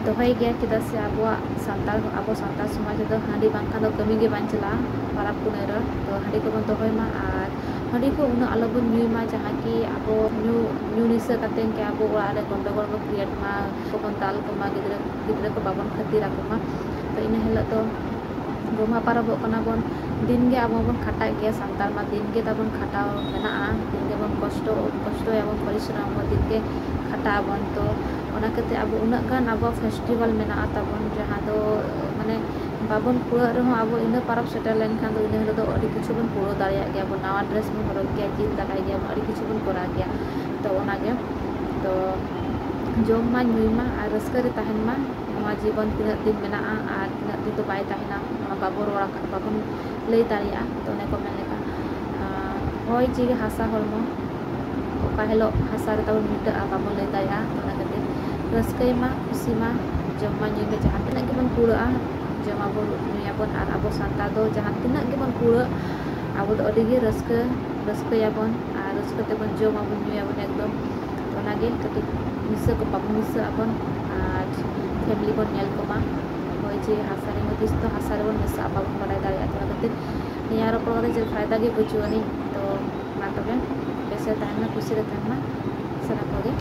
ᱫᱚᱦᱚᱭ ᱜᱮᱭᱟ, ᱪᱮᱫᱟᱜ ᱥᱮ ᱟᱵᱚᱣᱟᱜ ᱥᱟᱱᱛᱟᱲ, ᱟᱵᱚ ᱥᱟᱱᱛᱟᱲ ᱥᱚᱢᱟᱡᱽ ᱨᱮᱫᱚ ᱦᱟᱺᱰᱤ ᱵᱟᱝᱠᱷᱟᱱ ᱫᱚ ᱠᱟᱹᱢᱤ ᱜᱮ ᱵᱟᱝ ᱪᱟᱞᱟᱜᱼᱟ ᱯᱚᱨᱚᱵᱽ ᱯᱩᱱᱟᱹᱭ ᱨᱮ᱾ ᱛᱚ ᱦᱟᱺᱰᱤ ᱠᱚᱵᱚᱱ ᱫᱚᱦᱚᱭ ᱢᱟ, ᱟᱨ ᱦᱟᱺᱰᱤ ᱠᱚ ᱩᱱᱟᱹᱜ ᱟᱞᱚᱵᱚᱱ ᱧᱩᱭ ᱢᱟ, ᱡᱟᱦᱟᱸ ᱠᱤ ᱟᱵᱚ ᱧᱩ, ᱧᱩ ᱱᱤᱥᱟᱹ ᱠᱟᱛᱮᱫ ᱜᱮ ᱟᱵᱚ ᱚᱲᱟᱜ ᱨᱮ ᱜᱚᱱᱰᱚᱜᱳᱞ ᱵᱚ create ᱢᱟ, ᱠᱚᱵᱚᱱ ᱫᱟᱞ ᱠᱚᱢᱟ, ᱜᱤᱫᱽᱨᱟᱹ, ᱜᱤᱫᱽᱨᱟᱹ ᱠᱚ ᱵᱟᱵᱚᱱ ᱠᱷᱟᱹᱛᱤᱨ ᱟᱠᱚ ᱢᱟ᱾ ᱛᱚ ᱤᱱᱟᱹ ᱦᱤᱞᱳᱜ ᱫᱚ ᱜᱚᱢᱦᱟ ᱯᱟᱨᱟᱵᱚᱜ ᱠᱟᱱᱟ ᱵᱚᱱ, ᱫᱤᱱ ᱜᱮ ᱟᱵᱚ ᱵᱚᱱ ᱠᱷᱟᱴᱟᱜ ᱜᱮᱭᱟ, ᱥᱟᱱᱛᱟᱲ ᱢᱟ ᱫᱤᱱ ᱜᱮ ᱛᱟᱵᱚᱱ ᱠᱷᱟᱴᱟᱣ ᱢᱮᱱᱟᱜᱼᱟ, ᱫᱤᱱ ᱜᱮᱵᱚᱱ ᱠᱚᱥᱴᱚ, ᱠᱚᱥᱴᱚᱭᱟᱵᱚᱱ, ᱯᱚᱨᱤᱥᱨᱚᱢ ᱟᱵᱚᱱ, ᱫᱤᱱ ᱜᱮ ᱠᱷᱟᱴᱟᱜ ᱟᱵᱚᱱ᱾ ᱛᱚ ᱚᱱᱟ ᱠᱷᱟᱹᱛᱤᱨ ᱟᱵᱚ ᱩᱱᱟᱹᱜ ᱜᱟᱱ ᱟᱵᱚᱣᱟᱜ festival ᱢᱮᱱᱟᱜᱼᱟ ᱛᱟᱵᱚᱱ, ᱡᱟᱦᱟᱸ ᱫᱚ ᱢᱟᱱᱮ ᱵᱟᱵᱚᱱ ᱠᱩᱲᱟᱹᱜ ᱨᱮᱦᱚᱸ ᱟᱵᱚ ᱤᱱᱟᱹ ᱯᱟᱨᱟᱵᱽ ᱥᱮᱴᱮᱨ ᱞᱮᱱᱠᱷᱟᱱ ᱫᱚ ᱤᱱᱟᱹ ᱦᱤᱞᱳᱜ ᱫᱚ ᱟᱹᱰᱤ ᱠᱤᱪᱷᱩ ᱵᱚᱱ ᱠᱩᱲᱟᱹᱣ ᱫᱟᱲᱮᱭᱟᱜ ᱜᱮᱭᱟ ᱵᱚᱱ, ᱱᱟᱣᱟ dress ᱵᱚᱱ ᱦᱚᱨᱚᱜ ᱜᱮᱭᱟ, ᱡᱤᱞ ᱫᱟᱠᱟᱭ ᱜᱮᱭᱟ ᱵᱚᱱ, ᱟᱹᱰᱤ ᱠᱤᱪᱷᱩ ᱵᱚᱱ ᱠᱚᱨᱟᱣ ᱜᱮᱭᱟ᱾ ᱛᱚ ᱚᱱᱟᱜᱮ, ᱛᱚ ᱡᱚᱢ ᱢᱟ ᱧᱩᱭ ᱢᱟ ᱟᱨ ᱨᱟᱹᱥᱠᱟᱹ ᱨᱮ ᱛᱟᱦᱮᱱ ᱢᱟ᱾ ᱱᱚᱣᱟ ᱡᱤᱵᱚᱱ ᱛᱤᱱᱟᱹᱜ ᱫᱤᱱ ᱢᱮᱱᱟᱜᱼᱟ ᱟᱨ ᱛᱤᱱᱟᱹᱜ ᱫᱤᱱ ᱫᱚ ᱵᱟᱭ ᱛᱟᱦᱮᱱᱟ, ᱚᱱᱟ ᱵᱟᱵᱚᱱ ᱨᱚᱲ ᱟᱠᱟᱫ, ᱵᱟᱵᱚᱱ ᱞᱟᱹᱭ ᱫᱟᱲᱮᱭᱟᱜᱼᱟ᱾ ᱛᱚ ᱚᱱᱮ ᱠᱚ ᱢᱮᱱ ᱞᱮᱠᱟ, ᱟᱨ ᱦᱚᱭ ᱡᱤᱣᱤ ᱦᱟᱥᱟ ᱦᱚᱲᱢᱚ ᱚᱠᱟ ᱦᱤᱞᱳᱜ ᱦᱟᱥᱟ ᱨᱮ ᱛᱟᱵᱚᱱ ᱢᱤᱴᱟᱹᱜᱼᱟ ᱵᱟᱵᱚᱱ ᱞᱟᱹᱭ ᱫᱟᱲᱮᱭᱟᱜᱼᱟ᱾ ᱛᱚ ᱚᱱᱟ ᱠᱷᱟᱹᱛᱤᱨ ᱨᱟᱹᱥᱠᱟᱹᱭ ᱢᱟ, ᱠᱩᱥᱤ ᱢᱟ, ᱡᱚᱢ ᱢᱟ ᱧᱩᱭ ᱢᱟ, ᱡᱟᱦᱟᱸ ᱛᱤᱱᱟᱹᱜ ᱜᱮᱵᱚᱱ ᱠᱩᱲᱟᱹᱜᱼᱟ ᱡᱚᱢᱟᱵᱚᱱ ᱧᱩᱭᱟᱵᱚᱱ᱾ ᱟᱨ ᱟᱵᱚ ᱥᱟᱱᱛᱟᱲ ᱫᱚ ᱡᱟᱦᱟᱸ ᱛᱤᱱᱟᱹᱜ ᱜᱮᱵᱚᱱ ᱠᱩᱲᱟᱹᱜ, ᱟᱵᱚ ᱫᱚ ᱟᱹᱰᱤ ᱜᱮ ᱨᱟᱹᱥᱠᱟᱹ, ᱨᱟᱹᱥᱠᱟᱹᱭᱟᱵᱚᱱ ᱟᱨ ᱨᱟᱹᱥᱠᱟᱹ ᱛᱮᱵᱚᱱ ᱡᱚᱢᱟᱵᱚᱱ ᱧᱩᱭᱟᱵᱚᱱ ᱮᱠᱫᱚᱢ᱾ ᱛᱚ ᱚᱱᱟᱜᱮ ᱠᱟᱹᱴᱤᱡ ᱱᱤᱥᱟᱹ ᱠᱚ ᱵᱟᱵᱚᱱ ᱱᱤᱥᱟᱹ ᱟᱵᱚᱱ ᱟᱨ family ᱵᱚᱱ ᱧᱮᱞ ᱠᱚᱢᱟ᱾ ᱦᱚᱭ ᱡᱤᱣᱤ ᱦᱟᱥᱟ ᱨᱮ ᱛᱤᱥ ᱫᱚ ᱦᱟᱥᱟ ᱨᱮᱵᱚᱱ ᱢᱮᱥᱟᱜᱼᱟ ᱵᱟᱵᱚᱱ ᱵᱟᱰᱟᱭ ᱫᱟᱲᱮᱭᱟᱜᱼᱟ᱾ ᱛᱚ ᱚᱱᱟ ᱠᱷᱟᱹᱛᱤᱨ ᱱᱤᱭᱟᱹ ᱨᱚᱯᱚᱲ ᱠᱟᱛᱮ ᱪᱮᱫ ᱯᱷᱟᱭᱫᱟ ᱜᱮ ᱵᱟᱹᱪᱩᱜ ᱟᱹᱱᱤᱡ᱾ ᱛᱚ ᱢᱟ ᱛᱚᱵᱮ ᱵᱮᱥ ᱨᱮ ᱛᱟᱦᱮᱱ ᱢᱟ, ᱠᱩᱥᱤ ᱨᱮ ᱛᱟᱦᱮᱱ ᱢᱟ ᱥᱟᱱᱟᱢ ᱠᱚᱜᱮ᱾